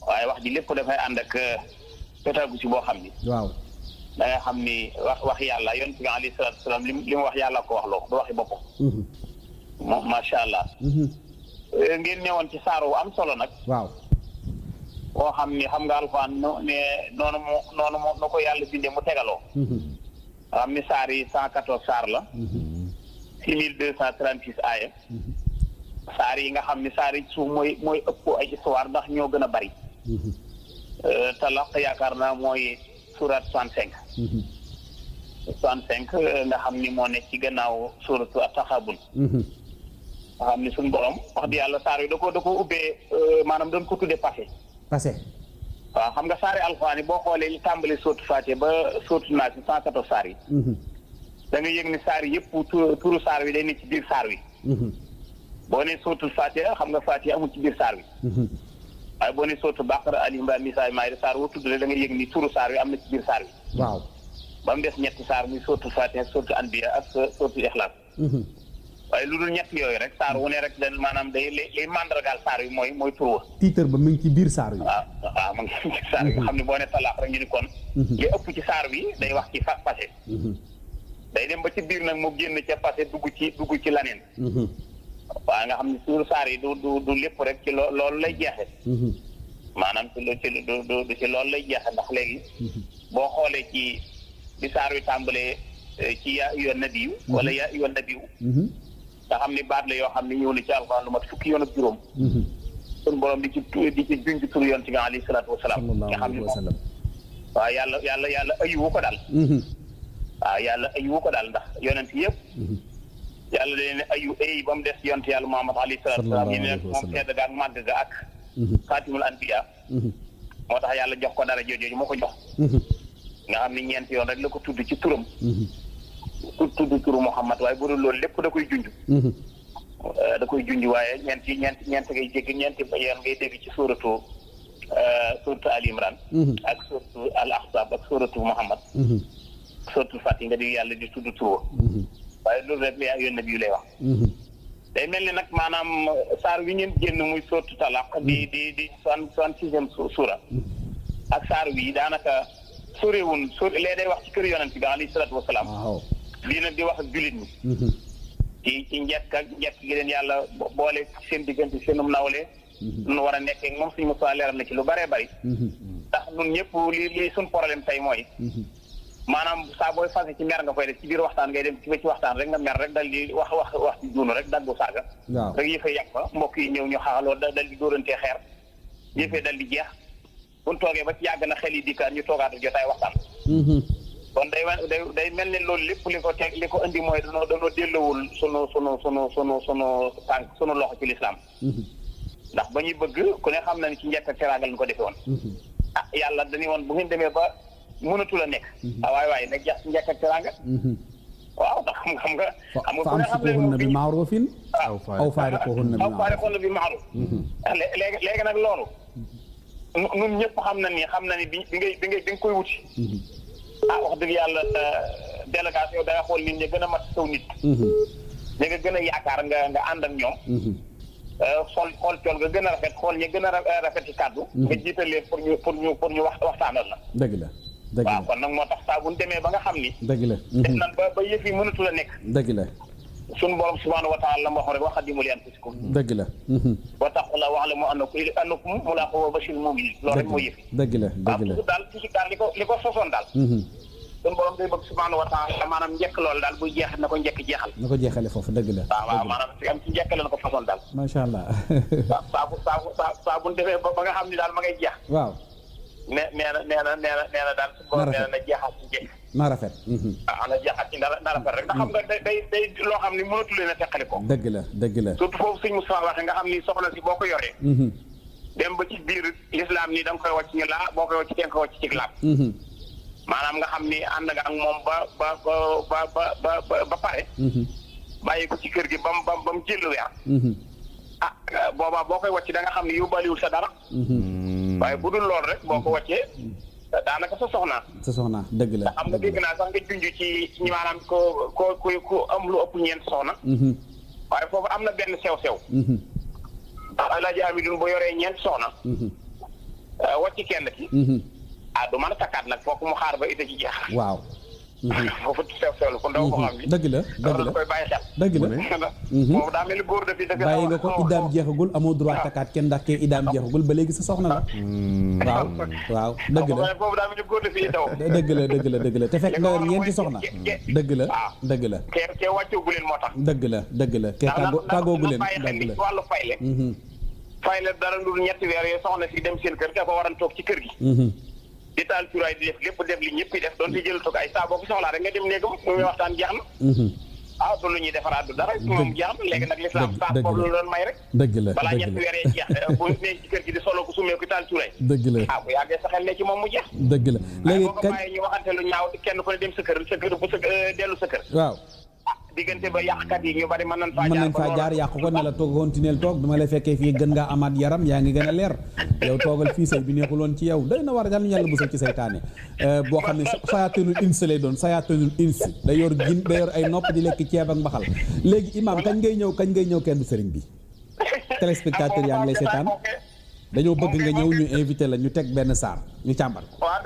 waaye wax ji lépp dafay ànd ak pétagu ci boo xam ni. waaw da nga xam ni wax yàlla yonent bi alayhi salaatu wasalaam li mu wax yàlla ko wax loo du waxi boppam. moom macha allah. ngeen ñëwoon ci saar wu am solo nag. waaw. boo xam ni xam nga alxuraan noonu mu ko yàlla bindee mu tegaloo. xam ni saar yi 114 saar la. 6236 aaya. saar yi nga xam ni saar yi suuf mooy ëpp ay histoire ndax ñoo gën a bari. Talaq yaakaar naa mooy surat 65. 65 nga xam ni moo nekk ci gannaaw suratu at-Taxaabun. nga xam ni suñu borom wax di yàlla saar yi da ko ubbee maanaam doon ko tuddee passé. waaw xam nga saari alxuraan yi boo xoolee li tàmbali sootu Faatiha ba sootu Naas 114 saar yi. da nga yëg ni saar yi yëpp turu saar wi day nekk ci biir saar wi. boo nee sootul Faatiha xam nga Faatiha amul ci biir saar wi. waaye boo nee sootu Baqara Ali Imraan Nisaa Maayda saar woo tudd da nga yëg ni turu saar wi am na ci biir saar wi. waaw ba mu des ñetti saar muy sootul Faatiha sootu Anbiya ak sootul Ixlaas. waaye lu dul ñett yooyu rek saar wu ne rek dañ maanaam day liy mandargaal saar wi mooy tur wa. titre ba mu ngi ci biir saar wi. waaw mu ngi ci biir saar wi nga xam ne boo nee talaax rek ñu ni kon. li ëpp ci saar wi day wax ci passé. day dem ba ci biir nag mu génn ca passé dugg ci laneen. waaw nga xam ne suuru saar yi du lépp rek ci loolu lay jeexe. maanaam du ci loolu lay jeexe ndax léegi. boo xoolee ci bi saar wi tàmbalee ci yaa ayyuhan nabiyyu wala yaa ayyuhan nabiyyu nga xam ni baat la yoo xam ne ñëw na ci alxuraan lu mat fukki yoon ak juróom. suñu borom di ci junj tur yoon ci alayhi salaatu wa salaam. nga xam ne moom waaw yàlla ayiwu ko daal. waaw yàlla ayiwu ko daal ndax yonent yëpp. yàlla da leen ayu ba mu des yonent yàlla Muhammad alayhi salaatu wa salaam yi ne moom tedd ga ak màgg ga ak. xaatimul anbiya. moo tax yàlla jox ko dara jooju moo ko jox. nga xam ni ñeent yoon rek la ko tudd ci turam. tudd turu Muhammad waaye bu dul loolu lépp da koy junj. da koy junj waaye ñeent ngay jéggi ñeenti yoon ngay dégg ci suuratu Ali Imran ak suuratu al Ahzab ak suuratu Muhammad. suuratu Faatiha nga di yàlla di tudd turu. waaye loolu rek yaa yoon nabi yu lay wax. day mel ni nag maanaam saar wi ngeen génn muy suuratu Talaq di 66e suura. ak saar wi daanaka soriwul lee day wax ci kër yonent bi alayhi salaatu wa salaam. lii nag di wax ak jullit ñi. ci njëkk gi leen yàlla boole seen diggante seenum nawle. nu war a nekkee moom suñu Musaa leeral na ci lu bëree bëri. ndax ñun ñëpp lii suñ problème tey mooy. maanaam saa booy fase ci mer nga koy def ci biir waxtaan ngay dem ci ba ci waxtaan rek nga mer rek dal di wax ci juunu rek daggu saaga rek yëfee yàq fa mbokk yi ñëw ñu xaaxaloo dal di dóorantee xeer yëfee dal di jeex buñ toogee ba ci yàgg na xel yi dikkaat ñu toogaatu jotaay waxtaan kon day mel ne loolu lépp li ko indi mooy danoo delloowul sunu tànk sunu loxo ci lislaam ndax ba ñuy bëgg ku ne xam na ni ci njëkk ak teraangal ñu ko defee woon yàlla dañuy woon bu ngeen demee ba mënatul a nekk waaye nag jax ci njëkk ak teraanga waaw ndax xam nga ku ne xam ne moom bi maarufin aw faariquhunna bi maaruf léegi nag loolu ñun ñëpp xam na ni bi nga koy wuti wax dëgg yàlla délégation da nga xool nit ñi gën a mat saw nit ñi nga gën a yaakaar nga ànd ak ñoom xool col nga gën a rafet xool ñi gën a rafet ci kàddu nga jiital leen pour ñu waxtaanal la dëgg la waaw kon nag moo tax saa bu ñu demee ba nga xam ni dëgg la def nan ba yëf yi mënatu la nekk dëgg la suñu borom subhaanahu wa taala la ma waxoon rek waxadimu li anfusikum dëgg la wa taqullaaha wa'lamu annakum mulaaquuhu wa bashiril mu'miniin loolu rek moo yëf dëgg la dëgg la daal toujours daal li ko sosoon daal suñu borom day bëgg subhaanahu wa taala maanaam njëkk loolu daal buy jeex na ko njëkk jeexal na ko jeexale foofu dëgg la waaw maanaam si am ci njëkk la na ko façon daal macha allah saa bu defee ba nga xam ni daal ma ngay jeex waaw nee na daal su borom nee na jeexal ci njëkk na rafet na jeexal ci na rafet rek ndax xam nga day loo xam ni mënatu leen a teqali ko dëgg la surtout foofu sëñ Moussa waxee nga xam ni soxna si boo ko yoree dem ba ci biir l'islam ni da nga koy wàcc ñu laa boo koy wàcc te nga koy wàcc ci laab maanaam nga xam ni ànd nga ak moom ba pare bàyyi ko ci kër gi ba mu jël weer boobaa boo koy wàcc da nga xam ni yóbbaaliwul sa dara waaye bu dul lool rek boo ko wàccee daanaka sa soxna dëgg la xam nga dégg naa sax nga junj ci maanaam ko am lu ëpp ñeent soxna waaye foofu am na benn sew-sew ndax Alaaji Amidun boo yoree ñeent soxna wàcc kenn ki du mën a takkaat nag foofu mu xaar ba ite ci jeex waaw foofu sew la kon doo ko xam ni dëgg la koy bàyyi xel dëgg la boobu daa mel ni góor dafi bàyyi nga ko iddaam jeexagul amoo droit takkaat kenn ndax kee iddaam jeexagul ba léegi sa soxna la waaw dëgg la boobu daa mel ni góor dafi daw dëgg la te fekk nga yor ñeenti soxna dëgg la kee wàccoogu leen moo tax dëgg la kee tàggoogu leen dëgg la wàllu fayle dara ndul ñetti weer yooyu soxna si dem seen kër dafa waran toog ci kër gi di taal cuuraay di def lépp def li ñëpp yi def doon di jël toog ay saa boo ko soxlaa rek nga dem néegam muy waxtaan jeex na du lu ñuy defaraat du dara moom jeex na léegi nag lislaam saa boobu la doon may rek dëgg la balaa ñetti weer yee jeex bu nekk ci kër gi di solo ko sumee ko taal cuuraay dëgg la bu yàggee sa xel ne ci moom mu jeex dëgg la léegi boo ko bàyyee ñu waxante lu ñaaw kenn ku ne dem sa kër bu sa dellu sa kër waaw diggante ba yàqkat yi ñu bari mën nañ faa jaar yàqu ko ne la toog continuer toog dama lay fekkee fii gën ngaa amaat yaram yaa ngi gën a leer yow toogal fii say bi neexul woon ci yow day na war a yàlla busal ci saytaane boo xam ne sayaatinul ins lay doon sayaatinul ins da yor jin da yor ay nopp di lekk ceeb ak mbaxal léegi imaam kañ ngay ñëw kenn du sëriñ bi téléspectateur yaa ngi lay seetaan dañoo bëgg nga ñëw ñu invité la ñu teg benn saar ñu càmbar waaw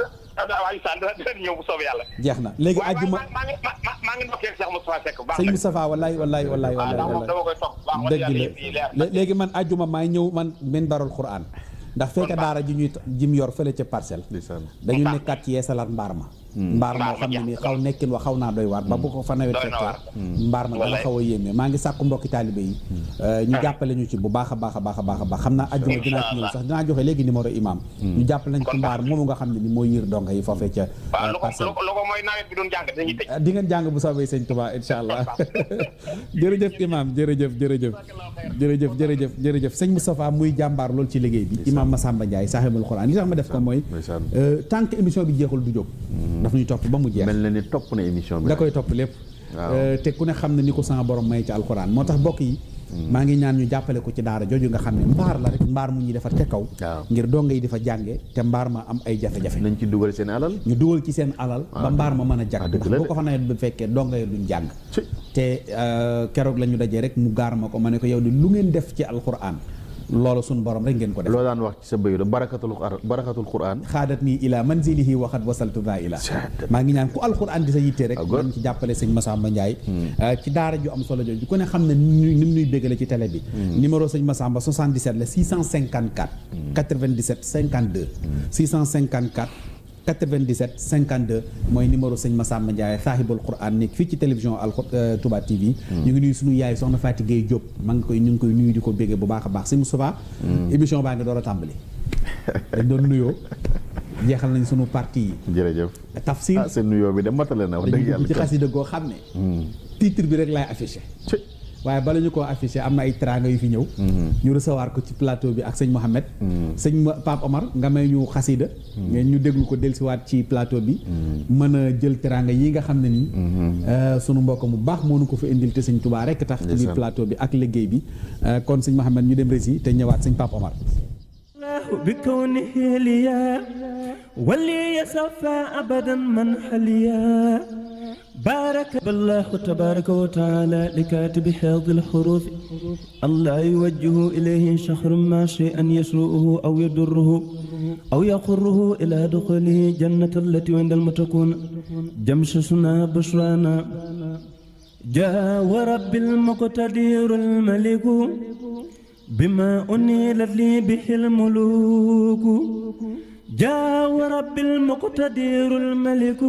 dina ñëw bu soobee yàlla. jeex na léegi àjjuma maa ngi ndokkeel Cheikh Moustapha Seck baax sëñ Moustapha wallaay dama koy topp dëgg la léegi man àjjuma maay ñëw man minbarul Qur'an ndax fekk daara ji jim yor fële ca parcelle dañu nekkaat ci yeesalaat mbaar ma moo xam ne ni xaw nekkin wa xaw naa doy waar ba bu ko fa nawet fekkee mbaar ma dana xaw a yéeme maa ngi sàkku mbokki taalibe yi ñu jàppale ñu ci bu baax a baax xam naa ajjuma dinaa ci ñëw sax dinaa joxe léegi numéro imam ñu jàppale nañ ci mbaar moomu nga xam ne ni mooy yër donga yi foofee ca parcelle lu ko mooy nawet bi doon jàng dañuy tëj di ngeen jàng bu soobee sëñ Touba insha allah jërëjëf imam jërëjëf sëñ Moustapha muy jàmbaar loolu ci liggéey bi imam Massamba Ndiaye sahibul Quran li tax ma def ko mooy tant que émission bi jeexul du jóg daf ñuy topp ba mu jeex mel na ni topp na émission bi da koy topp lépp te ku ne xam ne ni ko sama borom may ci alxuraan moo tax bokk yi maa ngi ñaan ñu jàppale ko ci daara jooju nga xam ne mbaar la rek mbaar mu ñuy defar ca kaw ngir donga yi di fa jànge te mbaar ma am ay jafe-jafe nañ ci dugal seen alal ñu dugal ci seen alal ba mbaar ma mën a jag ndax boo ko fa nawet bu fekkee donga yi duñ jàng te keroog la ñu dajee rek mu gaar ma ko ma ne ko yow di lu ngeen def ci alxuraan loolu suñu borom rek ngeen ko def loo daan wax ci sa bëyu la barakatul Qur'an xaadat nii ila manzilihi waxat wasaltu daa ila maa ngi ñaan ku alquran di sa yittee rek dañ ci jàppale sëñ Massamba Ndiaye ci daara ju am solo jooju ku ne xam ne ni mu nuy béggale ci télé bi numéro sëñ Massamba 77 la 654 97 52 654 97 52 mooy numéro sëñ Massamba Ndiaye saahibul Quran nekk fii ci télévision Touba TV. ñu ngi nuyu suñu yaay soxna Fatou Gueye Diop ñu ngi koy nuyu di ko béggee bu baax a baax sëñ Moustapha. émission baa ngi door a tàmbali. dañ doon nuyoo jeexal nañ sunu parti yi. jërëjëf tafsir seen nuyoo bi de matale na wax dëgg yàlla ci xasida goo xam ne. titre bi rek laay affiché. waaye bala ñu koo affiché am na ay teraanga yu fi ñëw. ñu recevoir ko ci plateau bi ak sëñ Mohamed. sëñ Pape Omar nga may ñu xasida mais ñu déglu ko dellusiwaat ci plateau bi. mën a jël teraanga yi nga xam ne nii. sunu mbokk mu baax moo nu ko fa indil te sëñ Touba rek tax. ci biir plateau bi ak liggéey bi kon sëñ Mohamed ñu dem rési te ñëwaat sëñ Pape Omar. بكونه ليا ولي يصفى أبدا من حليا بارك بالله تبارك وتعالى لكاتب حفظ الحروف الله يوجه إليه شخر ما شيئا يسوءه أو يضره أو يقره إلى دخوله جنة التي عند المتقون جمشسنا بشرانا جاء ورب المقتدر الملك بما أنيلت لي به الملوك جاء ورب المقتدر الملك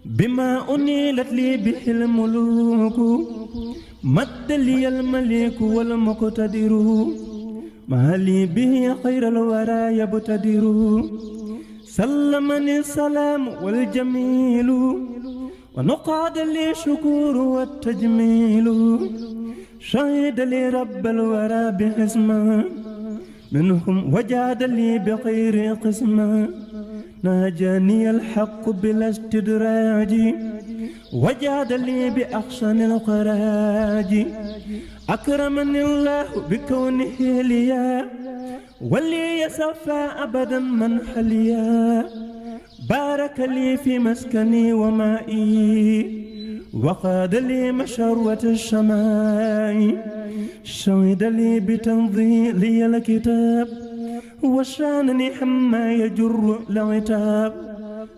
بما أنيلت لي به الملوك مد لي الملك والمقتدر ما لي به خير الورى يبتدر سلمني السلام والجميل ونقاد لي شكور والتجميل شهد لي رب الورى بحسمه منهم وجاد لي بخير قسمه ناجاني الحق بلا استدراج وجاد لي بأحسن الخراج أكرمني الله بكونه ليا ولي يصفى أبدا من حليا بارك لي في مسكني ومائي وقاد لي مشروة الشماء شهد لي بتنظيلي الكتاب وشانني حما يجر العتاب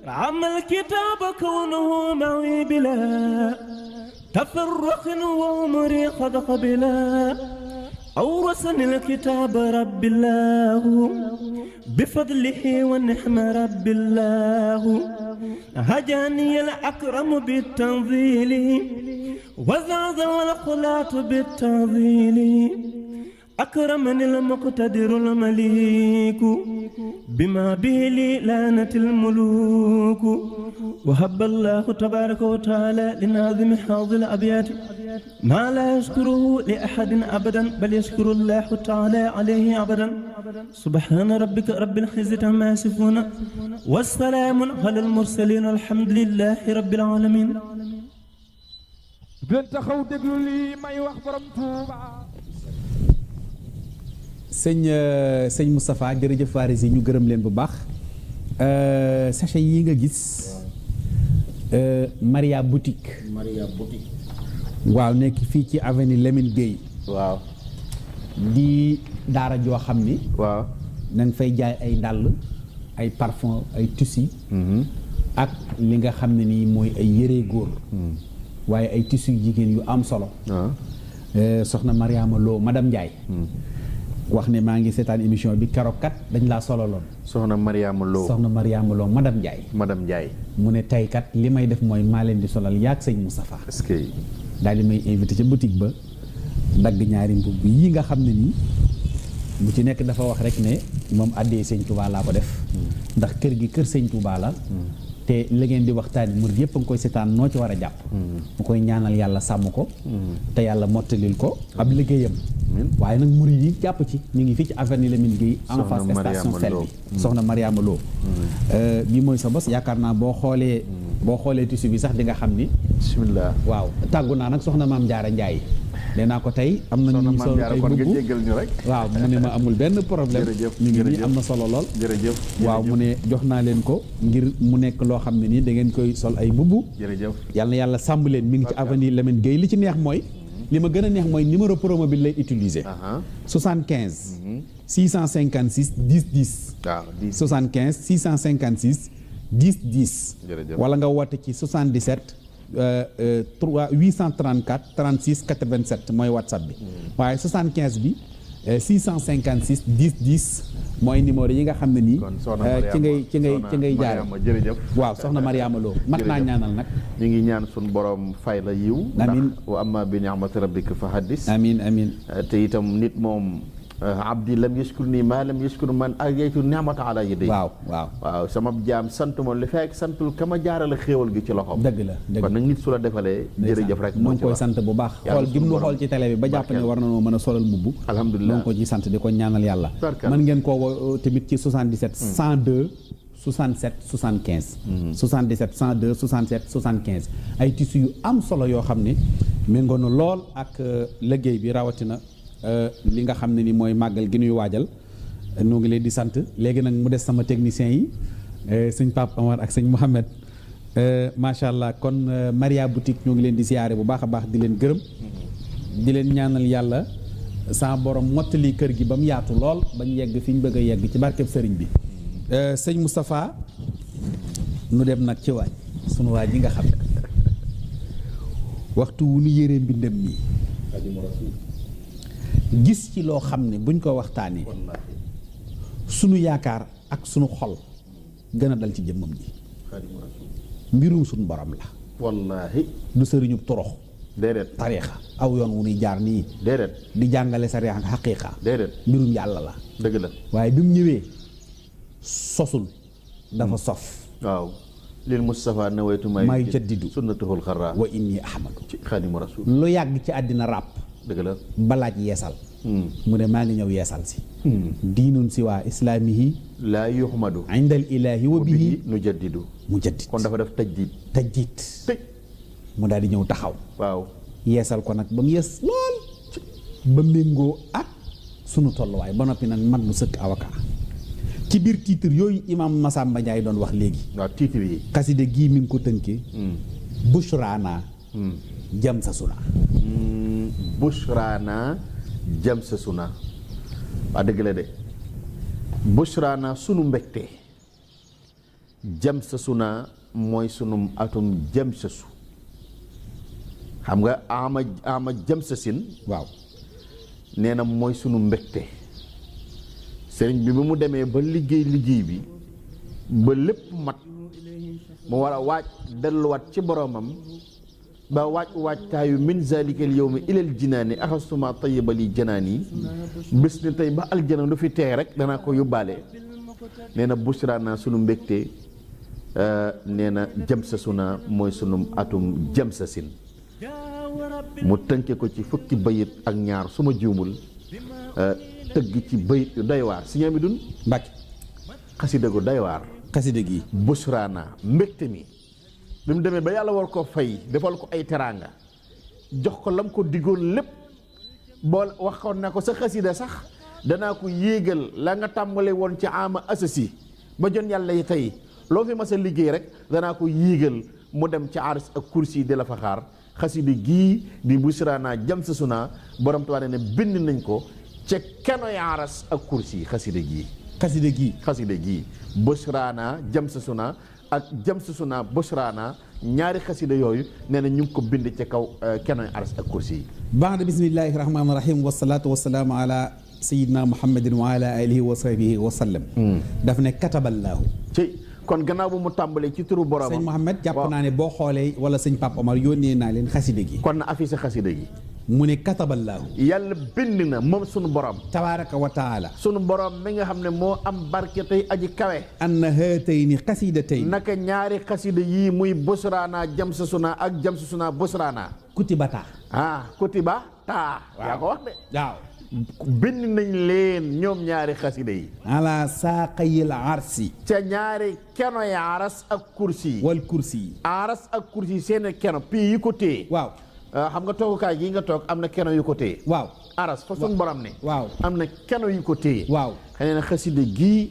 رعم الكتاب كونه معي بلا تفرق وعمري قد قبلا أورثني الكتاب رب الله بفضله ونعم رب الله هجاني الأكرم بالتنظيل وزاد والخلاط بالتنظيل أكرمني المقتدر المليك بما به لي لانت الملوك وهب الله تبارك وتعالى لناظم حافظ الأبيات ما لا يشكره لأحد أبدا بل يشكر الله تعالى عليه أبدا سبحان ربك رب العزة عما يصفون والسلام على المرسلين الحمد لله رب العالمين sëñ Moustapha jërëjëf Faris yi ñu gërëm leen bu baax sachet yi nga gis Maria boutique waaw nekk fii ci avenue Lamine Gueye waaw di daara joo xam ni waaw na nga fay jaay ay dàll ay parfum ay tissu ak li nga xam ne nii mooy ay yére góor waaye ay tissu jigéen yu am solo soxna Mariama Lo madame Ndiaye wax ne maa ngi seetaan émission bi keroog kat dañ laa sololoon soxna Mariama Lo madame Ndiaye mu ne tey kat li may def mooy maa leen di solal yaag sëñ Moustapha est-ce que daal di may invité ca boutique ba dagg ñaari mbubb yi nga xam ne nii bu ci nekk dafa wax rek ne moom àddee sëñ Touba laa ko def ndax kër gi kër sëñ Touba la te la ngeen di waxtaani murid yëpp a ngi koy seetaan noo ci war a jàpp mu koy ñaanal yàlla sàmm ko te yàlla mottalil ko ab liggéeyam waaye nag murid yi jàpp ci ñu ngi fii ci avenue Lamine Gueye en face station Sel bi soxna Mariama Lo bii mooy sa bos yaakaar naa boo xoolee tissu bi sax di nga xam ni bismillah waaw tàggu naa nag soxna Maam Jaara Njaay nee naa ko tey am na ñu sol ay mbubb waaw mu ne ma amul benn problème ñu ngi nii am na solo lool jërëjëf waaw mu ne jox naa leen ko ngir mu nekk loo xam ne nii da ngeen koy sol ay mbubb jërëjëf yàlla na yàlla sàmb leen mi ngi ci avenue Lamine Gueye li ci neex mooy li ma gën a neex mooy numéro promo bi lay utiliser 75 656 10 10 waaw 75 656 10 10 wala nga woote ci 77 834 36 87 mooy WhatsApp bi waaye 75 bi 656 10 10 mooy numéro yi nga xam ne nii ci ngay jaar jërëjëf waaw soxna Mariama Lo mat naa ñaanal nag ñu ngi ñaan suñu borom fay la yiw amiin ndax wa amma bi ni'mati rabbika fa haddis amiin amiin te itam nit moom abdi lam yashkur nii maa lam yashkur man ajaytu ni'mata ala yadi waaw sama jaam sant moom li fekk santul ka ma jaarale xéewal gi ci loxoom dëgg la kon nag nit su la defalee jërëjëf rek moo ngi koy sant bu baax xool gi mu xool ci télé bi ba jàpp ne war na noo mën a solal mbubb alhamdulilah moo ngi ko ci sant di ko ñaanal yàlla mën ngeen koo woo tamit ci 77 102 67 75 77 102 67 75 ay tissu yu am solo yoo xam ne méngoo na lool ak liggéey bi rawatina li nga xam ne ni mooy màggal gi nuy waajal noo ngi leen di sant léegi nag mu des sama technicien yi sëñ Pape Amar ak sëñ Mouhamed macha allah kon Maria Boutique ñoo ngi leen di siyaare bu baax a baax di leen gërëm di leen ñaanal yàlla sa borom mottali kër gi ba mu yaatu lool bañ yegg fi ñu bëgg a yegg ci barkeb sëriñ bi sëñ Moustapha nu dem nag ci waaj sunu waaj yi nga xam waxtu wu nu yéree mbindam nii gis ci loo xam ne buñ ko waxtaanee sunu yaakaar ak sunu xol gën a dal ci jëmmam ji mbirum sunu borom la wallaahi du sëriñu torox déedéet tariixa aw yoon wu nuy jaar nii déedéet di jàngale sariya ak xaqiiqa déedéet mbirum yàlla la dëgg la waaye bi mu ñëwee sosul dafa sof waaw lil Mustafa nawaytu may jaddidu sunnatuhul xarra wa inni ahmadu ci xaadimu rasul lu yàgg ci àddina ràpp dëgg la balaaj yeesal mu ne maa ngi ñëw yeesal si diinun si waa islaamihi laa yuhmadu indal ilaahi wa bihi nu jaddidu mu jaddid kon dafa def tajdiid mu daal di ñëw taxaw waaw yeesal ko nag ba mu yees lool ba méngoo ak sunu tolluwaay ba noppi nag mat nu sëkk avocat ci biir titre yooyu imaam Massamba Ndiaye doon wax léegi waaw titre yi xaside gii mi ngi ko tënkee bushraana jam sa suna bushraana jam sa suna waa dëgg la de bushraana sunu mbégte jam sa suna mooy sunu atum jam sa su xam nga ama jam sa sin waaw nee na mooy sunu mbégte sëriñ bi mu demee ba liggéey bi ba lépp mat mu war a waaj delluwaat ci boroomam ba waajtaayu min zalikal yawmi ilal jinaani axastuma tayyibali janaani bés ni tey ba aljana du fi tee rek danaa ko yóbbaale nee na bushra naa sunu mbégte nee na jëm sa suna mooy sunu atum jëm sa sin mu tënke ko ci fukki bayit ak ñaar su ma juumul tëgg ci bayit yu doy waar si ñaami dun mbàkki xasida gu doy waar xasida gi bushra naa mbégte mi bi mu demee ba yàlla war ko fay defal ko ay teraanga jox ko lam ko diggoon lépp boo waxoon na ko sa xasida sax danaa ko yéegal la nga tàmbale woon ci ama asasi ba jon yàlla yi tey loo fi mas a liggéey rek danaa ko yéegal mu dem ci aris ak kursi di la fa xaar xasida gii di busraana jam sa suna borom tuwaane ne bind nañ ko ca kenoy aras ak kursi xasida gii busraana jam sa suna ak jam sa suna busraana ñaari xasida yooyu nee na ñu ngi ko bind ca kaw kenoy aras ak kursi yi baax na bismillahi rahmaani rahim wasalaatu wasalaamu ala sayidina muhammadin wa ala alihi wa sahbihi wa sallam daf ne kataballaahu ci kon gannaaw bu mu tàmbalee ci turu boromam sëñ Mouhamed jàpp naa ne boo xoolee wala sëñ Pape Omar yónnee naa leen xasida gi kon na affiché xasida gi mu ne kataballaahu yàlla bind na moom sunu borom tabaraka wa taala sunu borom mi nga xam ne moo am barke tey aji kawe anna haatayni xasidatayni naka ñaari xasida yii muy busraana jam sa suna ak jam sa suna busraana kutibata kutiba taa yaa ko wax de waaw bind nañ leen ñoom ñaari xasida yi ala saaqayil arsi ca ñaari keno yi aras ak kursi wal kursi aras ak kursi seen keno pii yi ko téye waaw xam nga toogukaay gii nga toog am na keno yu ko téye waaw aras fa suñ borom ne waaw am na keno yu ko téye waaw xëy na xasida gii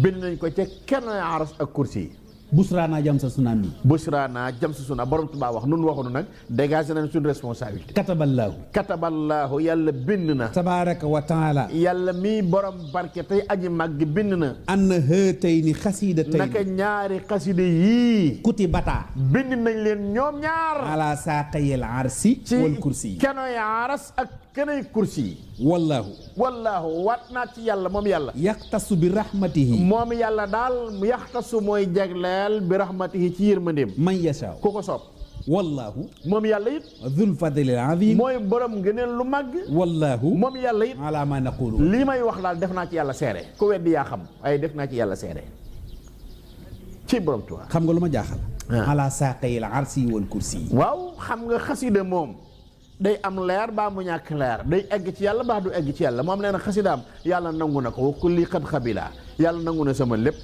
bind nañ ko ca keno yi aras ak kursi yi busraana jam sa suna mi busraana jam sa suna borom Tuubaa wax nun waxunu nag dégagé nañ suñu responsabilité kataballaahu yàlla bind na tabaraka wa taala yàlla mii borom barke tey aji màgg bind na anna haatayni xasidatayni naka ñaari xasida yii kutibata bind nañ leen ñoom ñaar ala saaqayil arsi wal kursi kenoy aras ak kenay kursi wallaahu wallaahu waat naa ci yàlla moom yàlla yaxtasu bi rahmatihi moom yàlla daal yaxtasu mooy jagleel bi rahmatihi ci yërmandeem man yashaa ku ko soob wallaahu moom yàlla it dhul fadlil azim mooy borom ngëneel lu màgg wallaahu moom yàlla it ala ma naqulu lii may wax daal def naa ci yàlla seere ku weddi yaa xam ay def naa ci yàlla seere ci borom Tuubaa xam nga lu ma jaaxal ala saaqayil arsi wal kursi waaw xam nga xasida moom day am leer baa mu ñàkk leer day egg ci yàlla baa du egg ci yàlla moom nee na xasidaam yàlla nangu na ko wa kulli xat xabila yàlla nangu na sama lépp